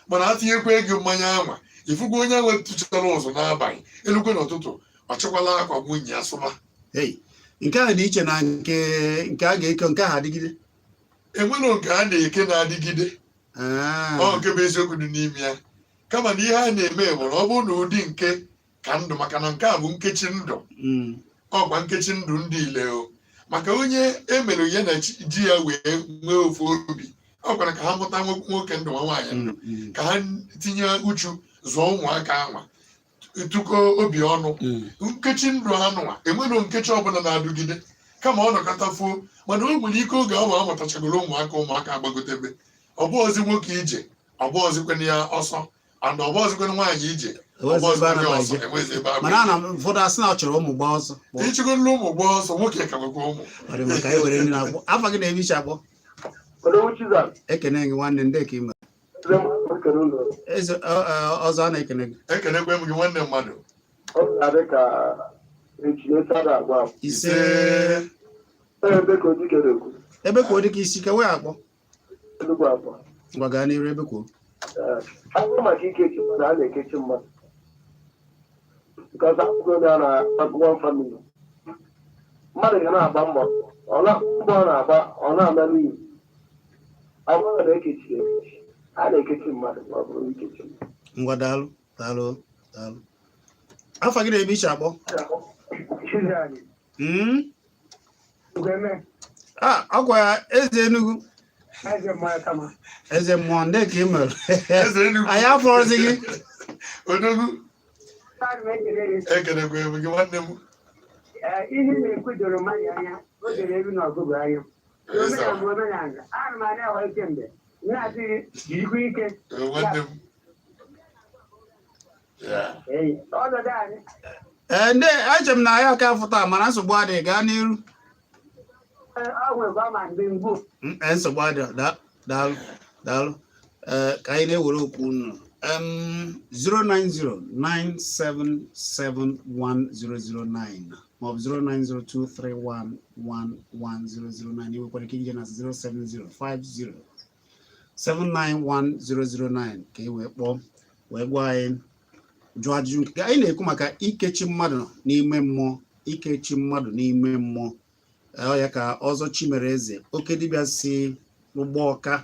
Speaker 1: mana atinyekwa ego mmanya anwa, ifukwa onye ahụ tụchara ụzọ n'abalị, elukwe n'ụtụtụ, ọ chọkwala akwa nwunye ya sụba.
Speaker 2: Hey, nke ahụ dị iche na nke a ga-eke, nke ahụ adịgide.
Speaker 1: Enwere nke a na-eke na-adịgide. Ọ nke bụ eziokwu dị n'ime ya, kama na ihe a na-eme bụ na ọ bụrụ na ụdị nke ka ndụ, maka na nke a bụ nkechi ndụ. Ọkwa nkechi ndụ ndị ile o, maka onye emere ya na di ya wee nwee ofu obi, ọ kwara ka ha mụta nwoke ndụ, nwa nwaanyị ndụ, ka ha tinye uchu zụọ ụmụaka anwa, tụkọ obi ọnụ. Nkechi ndụ anụnwa, enwere nkechi ọbụla na-adụgide, kama ọ nọkọta fuo. Mana o nwere ike oge ahụ amụtachagoro ụmụaka, ụmụaka agbagotebe, ọ bụ ozi nwoke ije, ọ bụ ozikwana ya ọsọ, and ọ bụ ozikwana nwaanyị ije, ọ bụ
Speaker 2: Enwezi ebe a
Speaker 1: ozikwana ya
Speaker 2: na
Speaker 1: ọsọ.
Speaker 2: eje.
Speaker 1: Enwezi ebe a.
Speaker 2: Mana a na ụfọdụ asị na ọ chọrọ ụmụ gbaa ọsọ.
Speaker 1: Ịchịgoro ụmụ gbaa ọsọ, nwoke ka nwekwa ụmụ.
Speaker 2: Ọ dị maka anyị were ndị na-akpọ. Afa gị na-ebe iche akpọ?
Speaker 4: Odogwu Chizzy.
Speaker 2: Ekene gị, nwanne. Ndị ka ime?
Speaker 4: Eze m, ekele unu.
Speaker 2: Eze ọzọ, a na-ekene gị.
Speaker 1: Ekenekwe m gị, nwanne mmadụ.
Speaker 4: Ọ ga-adị ka echi echi a na-agwa m.
Speaker 2: Ise.
Speaker 4: Ebe ka Odike na-ekwu.
Speaker 2: Ebe kwuo, dịka isi ka wee akpọ.
Speaker 4: Enugwu akpọ.
Speaker 2: Ngwa, gaa n'iru, ebe kwuo.
Speaker 4: Ee, abụrụ maka ikechi mmadụ, a na-ekechi mmadụ. Because akwụkwọ onye a na-agụ one family. Mmadụ ga na-agba mbọ, ọ na mbọ ọ na-agba, ọ na-ama n'iyi. Ọ bụrụ na ekechiri ekechi, a na-ekechi mmadụ ma ọ bụrụ ikechi mmadụ.
Speaker 2: Ngwa, daalụ, daalụ, daalụ. Afa gị na-ebe iche akpọ?
Speaker 5: Chizzy. Ugeme.
Speaker 2: Ah, ọkwa ya, eze Enugu.
Speaker 5: Eze mmụọ kama.
Speaker 2: Eze mmụọ, ndị ka ị mere?
Speaker 1: Eze Enugu.
Speaker 2: Anyị afọrọzi gị.
Speaker 1: Odogwu.
Speaker 5: Ana m ekele gị.
Speaker 1: Ekenekwe m gị, nwanne m.
Speaker 5: Ee, ihe ị na-ekwu doro mmadụ anya, o doro elu na ọgụgụ anya. Omenala bụ omenala. Ana m ana ahụ kemgbe. Na-asị gị jirikwa ike.
Speaker 1: Ee, nwanne m ya.
Speaker 5: Ee, ọnọdụ anyị.
Speaker 2: Ee, ndị eche m na anyị aka afụta, mana nsogbu adịghị, gaa n'iru.
Speaker 5: Ee, ọ nwekwa ma ndị mgbu.
Speaker 2: Ee, nsogbu adịghị. Daalụ, daalụ. Ee, ka anyị na-ewere okwu unu. 09097711009 maọbụ 09023111009. Ị nwekwara ike ije na 07050 791009 ka ị wee kpọọ, wee gwa anyị, jụọ ajụjụ nke anyị na-ekwu maka ikechi mmadụ n'ime mmụọ. Ikechi mmadụ n'ime mmụọ. Ee, ọ ya ka ọzọ Chimereze oke dibịa si ụgbọ ọka,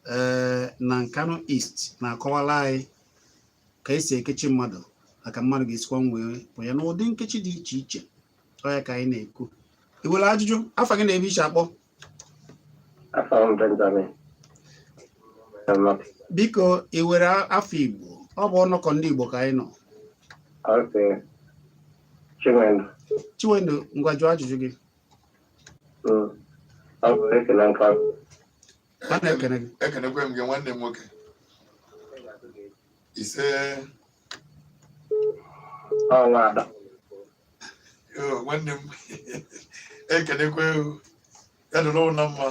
Speaker 2: ee, na Nkanu East na-akọwara anyị ka esi ekechi mmadụ, maka mmadụ ga-esikwa nwee pụ ya n'ụdị nkechi dị iche iche. Ọ ya ka anyị na-ekwu. I nwere ajụjụ? Afa gị na-ebe iche akpọ?
Speaker 6: Afọ m Benjamin.
Speaker 2: Biko, ị were afọ Igbo, ọ bụ ọnọkọ ndị Igbo ka anyị nọ.
Speaker 6: Okay. Chinwendu.
Speaker 2: Chinwendu, ngwa, jụọ ajụjụ gị.
Speaker 6: Ọ bụ ekele nke
Speaker 2: A na-ekene gị.
Speaker 1: Ekenekwe m gị, nwanne m nwoke. Ise.
Speaker 6: Ọnwa ada.
Speaker 1: Yo, nwanne m, ekenekwe o. Ya dịrị ụnụ na mma.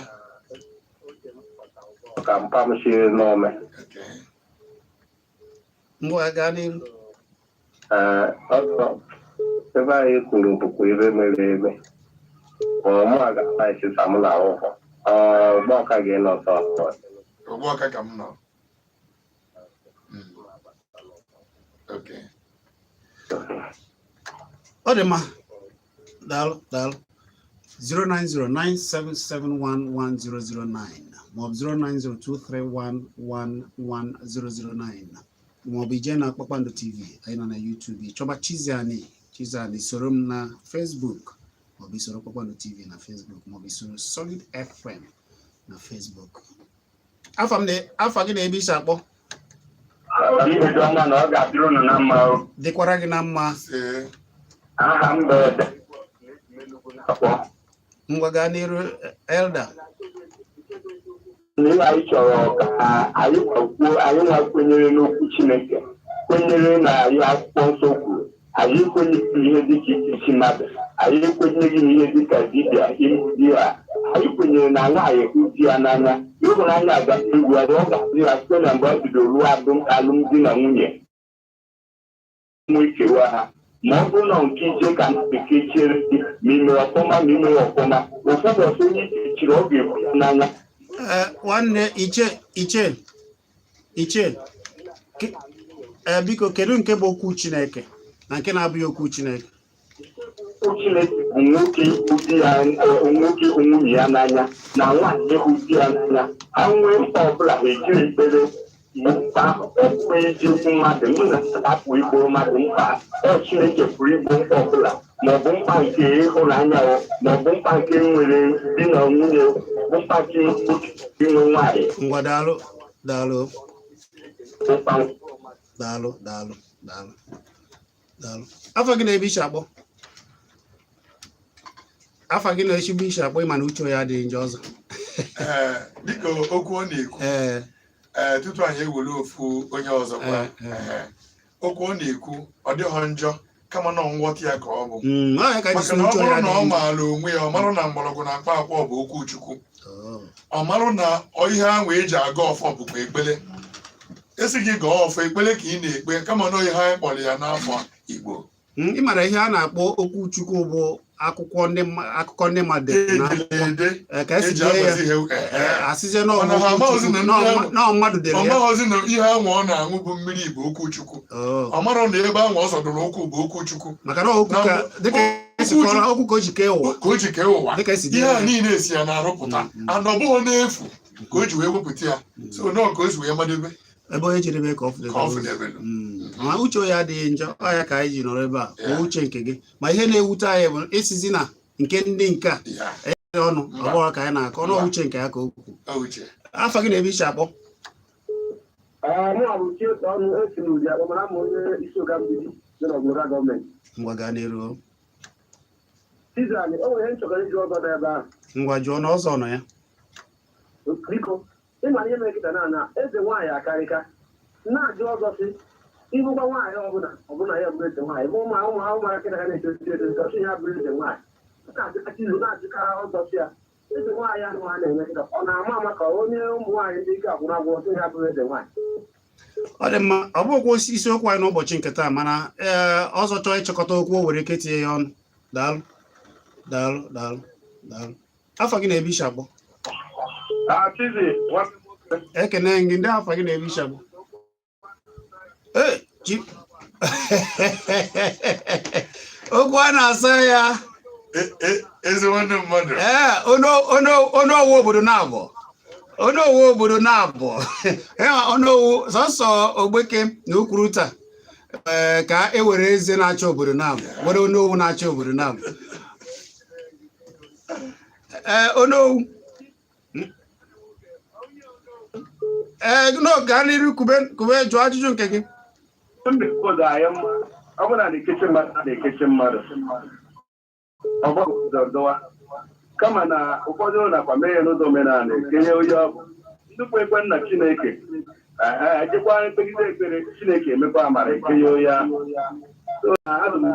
Speaker 6: Ka mpa m siri n'ome.
Speaker 1: Okay.
Speaker 2: Ngwa, gaa n'iru.
Speaker 6: Ee, ọzọ ebe anyị kwuru bụkwa ebe mere eme. Ọ mụ a ga-ala isi sa m na ahụhụ. Ọgbọ ka ga-enọ ọsọ.
Speaker 1: Ogbu ọka ka m nọ. Okay.
Speaker 2: Ọ dị mma, daalụ, daalụ. 09097711009 maọbụ 09023111009, maọbụ ije na Kpakpando TV, anyị nọ na YouTube, chọba Chiziani Chiziani, soro m na Facebook, maọbụ isoro Kpakpando TV na Facebook, maọbụ isoro Solid FM na Facebook. Afa m na afa gị na ebe i si akpọ.
Speaker 3: Mgbede ọma na ọ ga-adịrị unu na mma o.
Speaker 2: Dịkwara gị na mma.
Speaker 1: See.
Speaker 3: Aha m bụ Ede. Akpọ.
Speaker 2: Ngwa, gaa n'iru, Elder.
Speaker 3: Ihe anyị chọrọ ka anyị kwuo, anyị nwa kwenyere n'okwu Chineke, kwenyere na ihe akwụkwọ nsọ kwuru, anyị ekwenyeghị ihe dịka isi mmadụ, anyị ekwenyeghị n'ihe dịka dibịa ime di ya. Anyị kwenyere na nwaanyị hụ di ya n'anya, ịhụnanya aga egwu ya, ọ ga-adị ya site na mgbe ọ bidoro ruo alụmdi na nwunye nwe kewa ha. Ma ọ bụrụ na nke ije ka mmadụ kechiere gị, ma ị mere ọfụma ma ị mere ọfụma, ofu ụbọchị onye kechiri ọ ga-ekwu ya n'anya.
Speaker 2: Ee, nwanne, iche iche iche. Ee, biko, kedu nke bụ okwu Chineke na nke na-abụghị okwu Chineke?
Speaker 3: Okwu Chineke bụ nwoke ịhụ di ya, nwoke ịhụ nwunye ya n'anya na nwaanyị ịhụ di ya n'anya. Ha nwee mkpa ọbụla, ha ejiri ekpere mgbe mkpa ahụ. Ọ bụghị iji okwu mmadụ mụ na hapụ igboro mmadụ mkpa. Ọ Chineke pụrụ igbo mkpa ọbụla, ma ọ bụ mkpa nke ịhụnanya o, ma ọ bụ mkpa nke nwere di na nwunye o, ma ọ bụ mkpa nke nwoke inwe nwaanyị.
Speaker 2: Ngwa, daalụ, daalụ.
Speaker 3: Mkpa.
Speaker 2: Daalụ, daalụ, daalụ, daalụ. Afa gị na ebe i si akpọ? Afa gị na ebe i si akpọ? Ịma na uche ya adịghị njọ ọzọ.
Speaker 1: Ee, dịka okwu ọ na-ekwu, ee, tutu anyị ewere ofu onye ọzọ kwa.
Speaker 2: Ee, ee.
Speaker 1: Ee, okwu ọ na-ekwu ọ dịghọ njọ, kama na nghọta ya ka ọ bụ.
Speaker 2: Ọ ya ka ji
Speaker 1: Maka
Speaker 2: sị
Speaker 1: na ọ
Speaker 2: uche ya
Speaker 1: bụrụ na ọ
Speaker 2: adịghị njọ.
Speaker 1: maara onwe ya, ọ marụ na mgbọrọgwụ na mkpa akwụkwọ bụ okwu Chukwu.
Speaker 2: Oh.
Speaker 1: Ọ marụ na ihe ahụ eji aga ọfọ bụkwa ekpele. Esi gị gọọ ọfọ, ekpele ka ị na-ekpe, kama na ihe anyị kpọrọ ya n'afọ Igbo.
Speaker 2: Ị mara ihe a na-akpọ okwu Chukwu bụ akwụkwọ ndị akụkọ ndị mmadụ dere na
Speaker 1: Edere ede.
Speaker 2: Ka esi
Speaker 1: eji
Speaker 2: dee ya.
Speaker 1: agbazi ihe.
Speaker 2: Asịzie na ọ
Speaker 1: Mana
Speaker 2: bụ
Speaker 1: ha
Speaker 2: okwu
Speaker 1: amaghịzi
Speaker 2: Chukwu,
Speaker 1: na ndị
Speaker 2: na ọ mmadụ dere
Speaker 1: ọ
Speaker 2: ya.
Speaker 1: maghọzi na ihe ahụ ọ na-aṅụ bụ mmiri bụ okwu Chukwu.
Speaker 2: Oh.
Speaker 1: Ọ marọ na ebe ahụ ọ zọdụrụ ụkwụ bụ okwu Chukwu.
Speaker 2: Maka na okwu
Speaker 1: Na
Speaker 2: ka dịka esi
Speaker 1: okwu
Speaker 2: kọrọ okwu ka o ji kee ụwa.
Speaker 1: Ka o ji kee ụwa.
Speaker 2: Dịka esi dee
Speaker 1: Ihe a
Speaker 2: ya.
Speaker 1: niile esi ya na-arụpụta and ọ bụghị n'efu ka o ji wee wepụta ya, so nọọ ka o si wee madebe.
Speaker 2: Ebe onye jedebe ka ọ fụdebere.
Speaker 1: Ka ọ fụdebere.
Speaker 2: Ma uche ya adịghị njọ, ọ ya ka anyị ji nọrọ ebe a kwuo uche nke gị. Ma ihe na-ewute anyị bụ isizi na nke ndị nke a ọnụ ọ
Speaker 1: Mba.
Speaker 2: bụrụ ka anyị na-akọ ọnụ
Speaker 1: Mba.
Speaker 2: uche nke ya ka o kwu.
Speaker 1: Ọ uche.
Speaker 2: Afa gị na ebe i si akpọ?
Speaker 4: Mụ bụ Chief ọnụ esi n'ụdị akpọ, mana ama onye isi ụga mgbidi dị n'Ọgụ Local Government.
Speaker 2: Ngwa, gaa n'iru.
Speaker 4: Tizan, o nwere ihe m chọrọ ịjụ ọzọ n'ebe ahụ.
Speaker 2: Ngwa, jụọ na ọzọ nọ ya.
Speaker 4: Biko, ịma ihe mere kịta na eze nwaanyị akarịka na-ajụ ọzọ si ịbụkwa nwaanyị ọbụla ọbụla ya bụrụ eze nwaanyị bụ ụmụ ụmụ ụmụaka kịta ha na-etozi etozi ọsị ya bụrụ eze nwaanyị na-ajụka Chizu na-ajụka ọzọ si ya eze nwaanyị ahụ ha na-eme kịta, ọ na-ama ama ka onye ụmụ nwaanyị ndị ike agwụrụ agwụ ọsị ya bụrụ eze nwaanyị.
Speaker 2: Ọ dị mma. Ọ bụghịkwa isiokwu anyị n'ụbọchị nke taa, mana ee, ọzọ chọọ ịchịkọta okwu, o were ike tinye ya ọnụ. Daalụ, daalụ, daalụ, daalụ. Afa gị na ebe i si akpọ?
Speaker 3: Chizi, nwanne m nwoke.
Speaker 2: Ekene gị. Ndị afa gị na ebe i si akpọ? Ee, chi okwu a na-asa ya.
Speaker 1: Ezi nwanne mmadụ.
Speaker 2: Ee, onowu obodo na-abụ onowu obodo na-abụ ee, onowu sọsọ Ogbeke na Ukwuruta, ee, ka e were eze na-achị obodo na-abụ were onowu na-achị obodo na-abụ. Ee, onowu, ee, no, gaa n'iru, kube kube, jụọ ajụjụ nke gị.
Speaker 3: Ndị obodo anyị mma, ọ bụrụ na na-ekechi mmadụ, a na-ekechi mmadụ ọgbakọ dọwa, kama na ụfọdụ nakwa mee ya n'ụzọ omenala kenye onye ọ bụ nnukwu ekwe nna Chineke. Ehe, ejekwa ekpegide ekpere, Chineke emekwa amara, ekenye onye ahụ. So na adụ m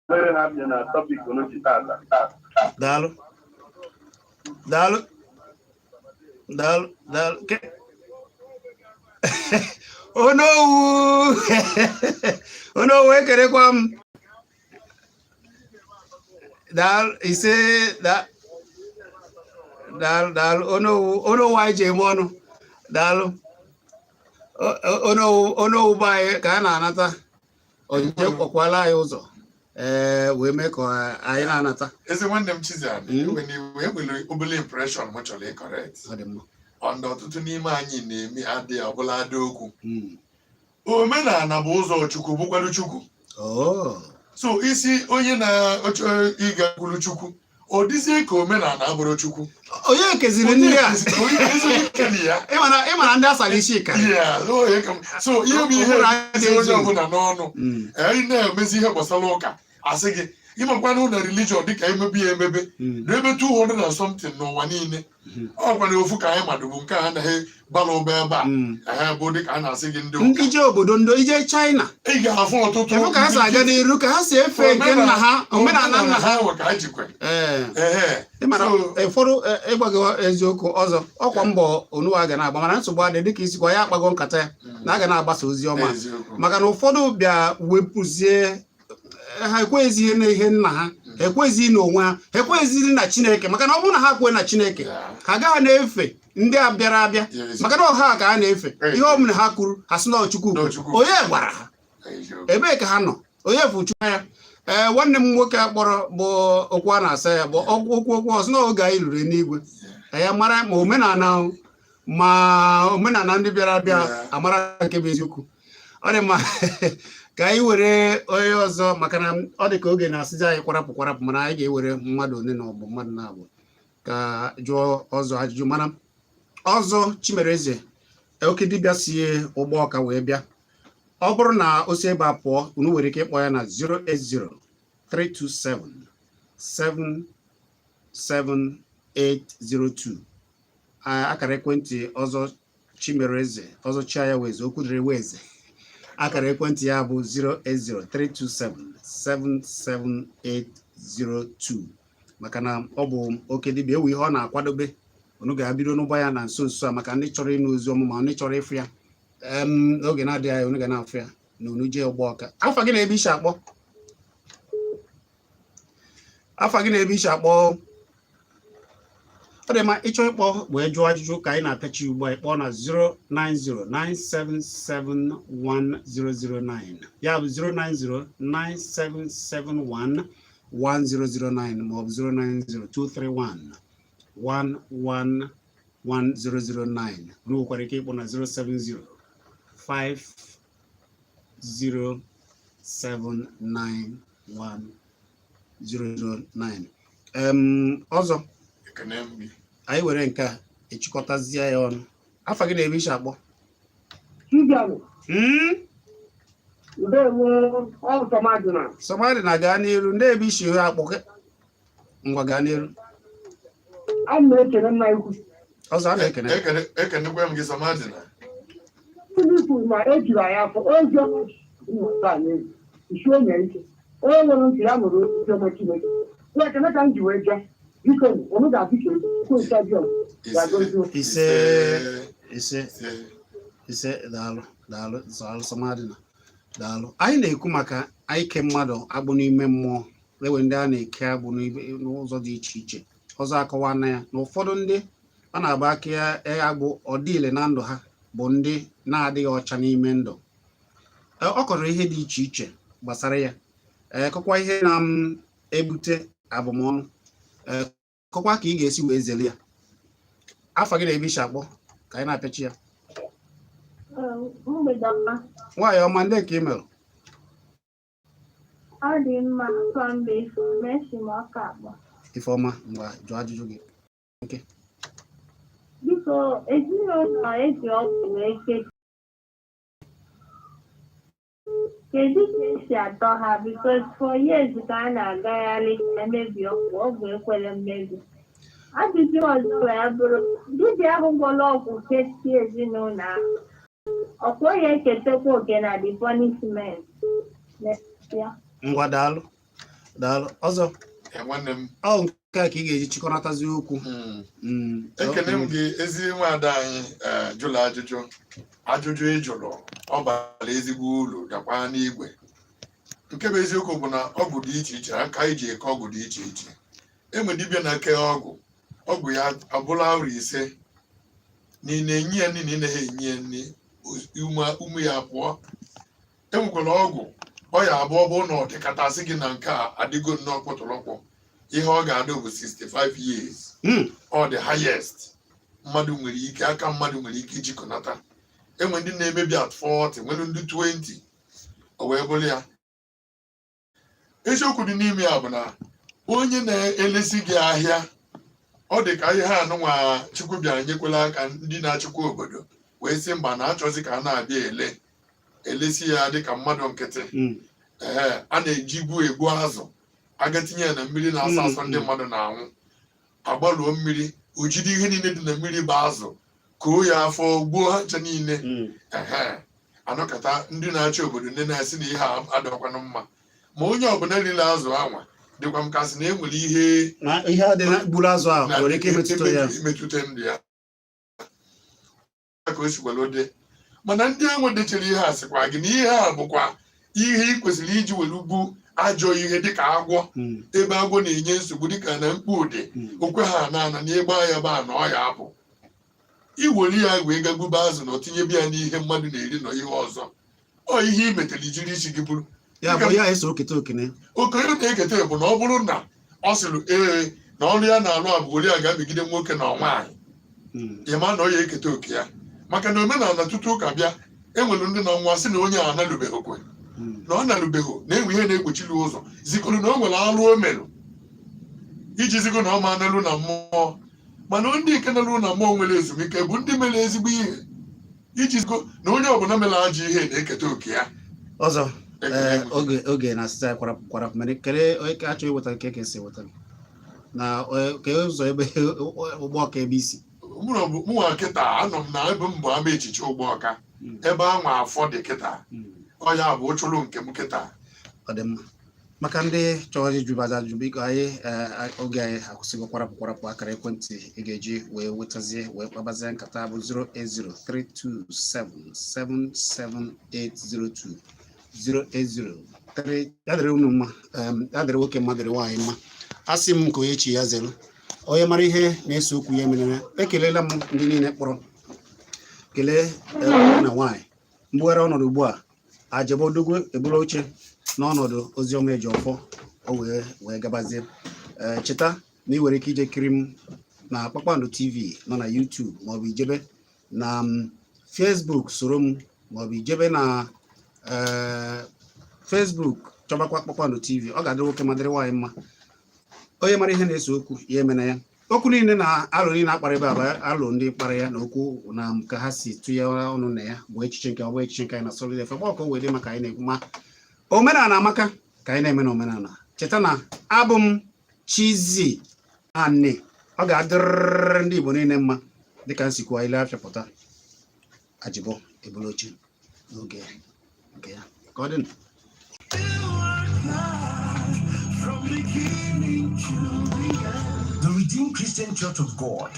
Speaker 3: mere ha bịa na topic unu ji tata.
Speaker 2: Daalụ, daalụ, daalụ, daalụ. Onowu, onowu, ekerekwa m. Daalụ, ise, daalụ, daalụ, onowu, onowu anyị ji eme ọnụ. Daalụ. Onowu, onowu be anyị ka a na-anata onyinye kpọkwala anyị ụzọ, ee, wee mee ka anyị na-anata.
Speaker 1: Ezi nwanne m Chizian, enwere iwe, enwere obele impression m chọrọ ịcorrect.
Speaker 2: Ọ dị mma.
Speaker 1: Ọndụ ọtụtụ n'ime anyị na-eme adịghị ọbụla adị okwu. Omenala bụ ụzọ Chukwu, bụkwara Chukwu.
Speaker 2: Oh.
Speaker 1: So isi onye na-achọ ịga kwuru Chukwu, Ọ dịzie ka omenala abụrụ Chukwu.
Speaker 2: Onye keziri ndị a?
Speaker 1: Onye onye keli ya?
Speaker 2: Ịma na ndị asara isi ka
Speaker 1: Yeah, onye so ihe bụ ihe
Speaker 2: Ụbụrụ adịghị
Speaker 1: ezi onye
Speaker 2: ezu.
Speaker 1: ọbụla n'ọnụ. Anyị na-emezi ihe gbasara ụka, asị gị ịmakwanụ na religion dịka emebe ya emebe na ebe 200 and something n'ụwa niile. Ọ kwana ofu ka anyị madụbụ nke a anaghị bara ụba ebe a. Ehe, bụ dịka a na-asị gị ndị ụka.
Speaker 2: Ndị je obodo ndị ije China,
Speaker 1: ị ga-afụ ọtụtụ
Speaker 2: ịfụ ka ha si aga n'iru, ka ha si efe nke nna ha, omenala nna ha.
Speaker 1: Ha nwe ka ha jikwe. Ehe.
Speaker 2: Ịmara ụfọdụ ịgwa gị eziokwu ọzọ, ọkwa mbọ onuwa ga na-agba, mana nsogbu adị dịka isikwa ya akpago nkata ya na a ga na-agbasa ozi ọma.
Speaker 1: Eziokwu.
Speaker 2: Maka na ụfọdụ bịa wepụzie ha, ekweghịzi na ihe nna ha, ha ekweghịzi n'onwe ha, ha ekweghịzi na Chineke, maka na ọ bụrụ na ha kwe na Chineke, ha agaghị na-efe ndị a bịara abịa. Maka na ọha ka ha na-efe, ihe ọ bụla ha kwuru, ha sị na ọ Chukwu kwuru.
Speaker 1: Chukwu.
Speaker 2: Onye gwara ha? Ebee ka ha nọ? Onye bụ Chukwu ya? Ee, nwanne m nwoke a kpọrọ bụ okwu a na-asa ya bụ okwu okwu okwu ọsị na oge anyị ruru n'igwe ya mara ma omenala o, ma omenala ndị bịara abịa amara nke bụ eziokwu. Ọ dị mma ka anyị were onye ọzọ, maka na ọ dị ka oge na-asịzi anyị kwarapụ kwarapụ, mana anyị ga-ewere mmadụ one na ọ bụ mmadụ na-abụ ka jụọ ọzọ ajụjụ. Mana ọzọ Chimereze, oke dibịa si ụgbọ ọka wee bịa, ọ bụrụ na o si ebe a pụọ, unu nwere ike ịkpọ ya na 080 327 77802. Akara ekwentị ọzọ Chimereze, ọzọ Chiaya Weze, okwu dịrị Weze, akara ekwentị ya bụ 08032777802, maka na ọ bụ oke dibịa ewu ihe ọ na-akwadobe. Unu ga-abido n'ụgbọ ya na nso nso a, maka ndị chọrọ ịnụ ozi ọma ma ndị chọrọ ịfụ ya. N'oge na-adịghị anya unu ga na-afụ ya na unu jee ụgbọ ọka. Afa gị na ebe isi akpọ? Afa gị na ebe isi akpọ? Ọ dị mma, ịchọ ịkpọ wee jụọ ajụjụ ka anyị na-apịachi ugbu a, ịkpọ na 09097711009, ya bụ 09097711009 maọbụ 09023111009. Unu nwekwara ike ịkpọ na 070 50791 009. Ọzọ
Speaker 1: Ekene m gị.
Speaker 2: Anyị were nke a echịkọtazie ya ọnụ. Afa gị na-ebe isi akpọ?
Speaker 5: Chibianụ. Ndewo, ọ Sọmadụ na.
Speaker 2: Sọmadị na gaa n'iru, ndị ebe isi ihe akpọ gị. Ngwa, gaa n'iru.
Speaker 5: A na ekele nna ikwu.
Speaker 2: Ọzọ, a na-ekene.
Speaker 1: Ekenekwe m gị, Sọmadị na.
Speaker 5: Ndị kwuru na ejiri anyị afọ ozi ọma mmụta n'ezi isi onye ike, onye nwere ntị ya nụrụ ozi ọma Chineke. Ya ekene ka m ji wee bịa. Biko, unu ga-adị ka Chukwu nke abịa ga-agọzi unu.
Speaker 2: Ise, ise.
Speaker 1: Ise.
Speaker 2: Ise. Daalụ, daalụ, daalụ, Sọmadị na daalụ. Anyị na-ekwu maka ike mmadụ agbụ n'ime mmụọ, ewe ndị a na-eke agbụ n'ụzọ dị iche iche. Ọzọ akọwa na ya na ụfọdụ ndị ọ na-agba aka ya agbụ ọdịile na ndụ ha bụ ndị na-adịghị ọcha n'ime ndụ. Ọ kọrọ ihe dị iche iche gbasara ya, ee, kọkwa ihe na-ebute abụmọnụ, ee, kọkwa ka ị ga-esi wee zere ya. Afa gị na ebe isi akpọ ka anyị na-apịachi ya?
Speaker 7: Mgbede ọma.
Speaker 2: Nwaanyị ọma, ndị ka ị mere?
Speaker 7: Ọ dị mma. Afọ mba Ifeọma, esi m Ọka akpọ.
Speaker 2: Ifeọma, ngwa, jụọ ajụjụ gị.
Speaker 7: Biko, ezinụlọ eji ọgwụ wee kee, kedu ka esi atọ ha? Because for years ka a na-agagharị ka emebi ọgwụ, ọgwụ ekwere mmebi. Ajụjụ ọzọ wee bụrụ, dibịa ahụ gwọrọ ọgwụ kesie ezinụlọ ahụ, ọkwa ya eketakwa oke na the punishment ya?
Speaker 2: Ngwa, daalụ, daalụ, ọzọ.
Speaker 1: Ee, nwanne m.
Speaker 2: Ọ nke a ka ị ga-eji chịkọnatazi okwu.
Speaker 1: Ekene m gị, ezi nwaada anyị. Ee, jụrụ ajụjụ, ajụjụ ị jụrụ ọ bara ezigbo uru, gakwa n'igwe. Nke bụ eziokwu bụ na ọgwụ dị iche iche, aka anyị ji eke ọgwụ dị iche iche. Enwe dibịa na-eke ọgwụ, ọgwụ ya abụla arọ 5 na ị na-enye ya nri na ị naghị enye ya nri, ume ya pụọ. Enwekwara ọgwụ ọ ya abụọ bụ na ọ dịkọtasị gị na nke a adịgo nnọọ kpọtụrọkpọ, ihe ọ ga-adị bụ 65 years. Ọ dị highest mmadụ nwere ike, aka mmadụ nwere ike ijikọnata. Enwe ndị na-emebi at 40, nwere ndị 20, o wee bụrụ ya. Eziokwu dị n'ime ya bụ na Onye na-elesi gị ahịa, ọ dị ka ihe anụnwa Chukwu bịara nyekwela aka, ndị na-achịkwa obodo wee sị mba, na-achọzi ka a na-abịa ele elesi ya dịka mmadụ nkịtị. Ee, a na-eji igwu egbu azụ, aga tinye ya na mmiri na-asọ asọ, ndị mmadụ na-anwụ, agbaluo mmiri, ojide ihe niile dị na mmiri bụ azụ, koo ya afọ, gbuo ha ncha niile. Ehe, anọkọta, ndị na-achị obodo ndị na-asị na ihe a adọkwanụ mma, ma onye ọbụla riri azụ anwa, dịkwa m kasị na e nwere ihe
Speaker 2: Na ihe a dị na gburu azụ ahụ nwere ike imetụta ya.
Speaker 1: Imetụta ndụ ya ka o si were dị. Mana ndị ahụ dechara ihe a sịkwa gị na ihe a bụkwa ihe ị kwesịrị iji were ugwu ajọ ihe, dịka agwọ, ebe agwọ na-enye nsogbu, dịka na mkpu ụdị okwe ha ana ana na ịgba ya bụ ana ọ ya apụ, iwere ya wee gagbube azụ na otinyebe ya n'ihe mmadụ na-eri na ihe ọzọ, ọ ihe i metere ijiri isi gị bụrụ.
Speaker 2: Ya bụ ya eso oketa okene.
Speaker 1: Okenye na-eketa bụ na ọ bụrụ na ọ sịrị ee na ọrụ ya na-alụ a bụ were ya ga-emegide nwoke na nwaanyị, ịma na ọ ya eketa oke ya, maka na omenala tutu ụka bịa, enwere ndị na nwa sị na onye a analụbeghị kwe na ọ nalụbeghị, na-enwe ihe na-egbochiri ụzọ, zikọrọ na o nwere alụ o merụ iji zigo na ọ ma analụ na mmụọ. Mana ndị nke nalụ na mmụọ nwere ezumike bụ ndị mere ezigbo ihe, iji zigo na onye ọbụla mere ajọ ihe na-eketa oke ya.
Speaker 2: Ọzọ.
Speaker 1: Ekele
Speaker 2: Ee,
Speaker 1: m.
Speaker 2: Oge na-asịta ya kwarapụ kwarapụ, mere kelee onye ka achọ iweta nke ka esi eweta na ka ụzọ ebe ụgbọ ọka ebe isi.
Speaker 1: Mụnwa kịta anọ m na ebe m bụ ama echiche ụgbọ ọka, ebe anwa afọ dị kịta. Ọ ya bụ ụchụrụ nke m kịta.
Speaker 2: Ọ dị mma. Maka ndị chọrọ ịjụbaza ajụjụ, biko, anyị oge anyị akwụsịgo kwarapụ kwarapụ. Akara ekwentị ị ga-eji wee wetazie wee kpabazie nkata bụ 08032777802, 080 ya dịrị unu mma. Ya dịrị nwoke mma, dịrị nwaanyị mma. A sị m ka onye chi ya zelu, onye mara ihe na-ese okwu ya emerere. Ekelela m ndị niile kpọrọ, kelee na nwaanyị mbugharị ọnọdụ ugbu a. Ajebodogwu eburu oche n'ọnọdụ oziọma Ejiọfọ, o wee gabazie. Ee, cheta na ị nwere ike ije kiri m na Kpakpando TV nọ na YouTube, maọbụ ijebe na Facebook soro m, maọbụ ijebe na Facebook chọbakwa Kpakpando TV. Ọ ga-adịrị nwoke ma dịrị nwaanyị mma. Onye mara ihe na-ese okwu ya emena ya. Okwu niile na alụ niile akpara ebe a bụ alụ ndị kpara ya na okwu na ka ha si tụnye ọnụ na ya bụ echiche nke ọ bụ echiche nke anyị na Solid FM. Ọ ka o wee dị maka anyị na-ekwu ma omenala amaka ka anyị na-eme na omenala. Cheta na abụ m Chizzy Ani. Ọ ga-adịrịrị ndị Igbo niile mma. Dịka nsikwa ile afịa pụta, Ajibọ ebulu oche n'oge nke ya. Ka ọ dị nụ.
Speaker 8: From beginning to the end. The Redeemed Christian Church of God.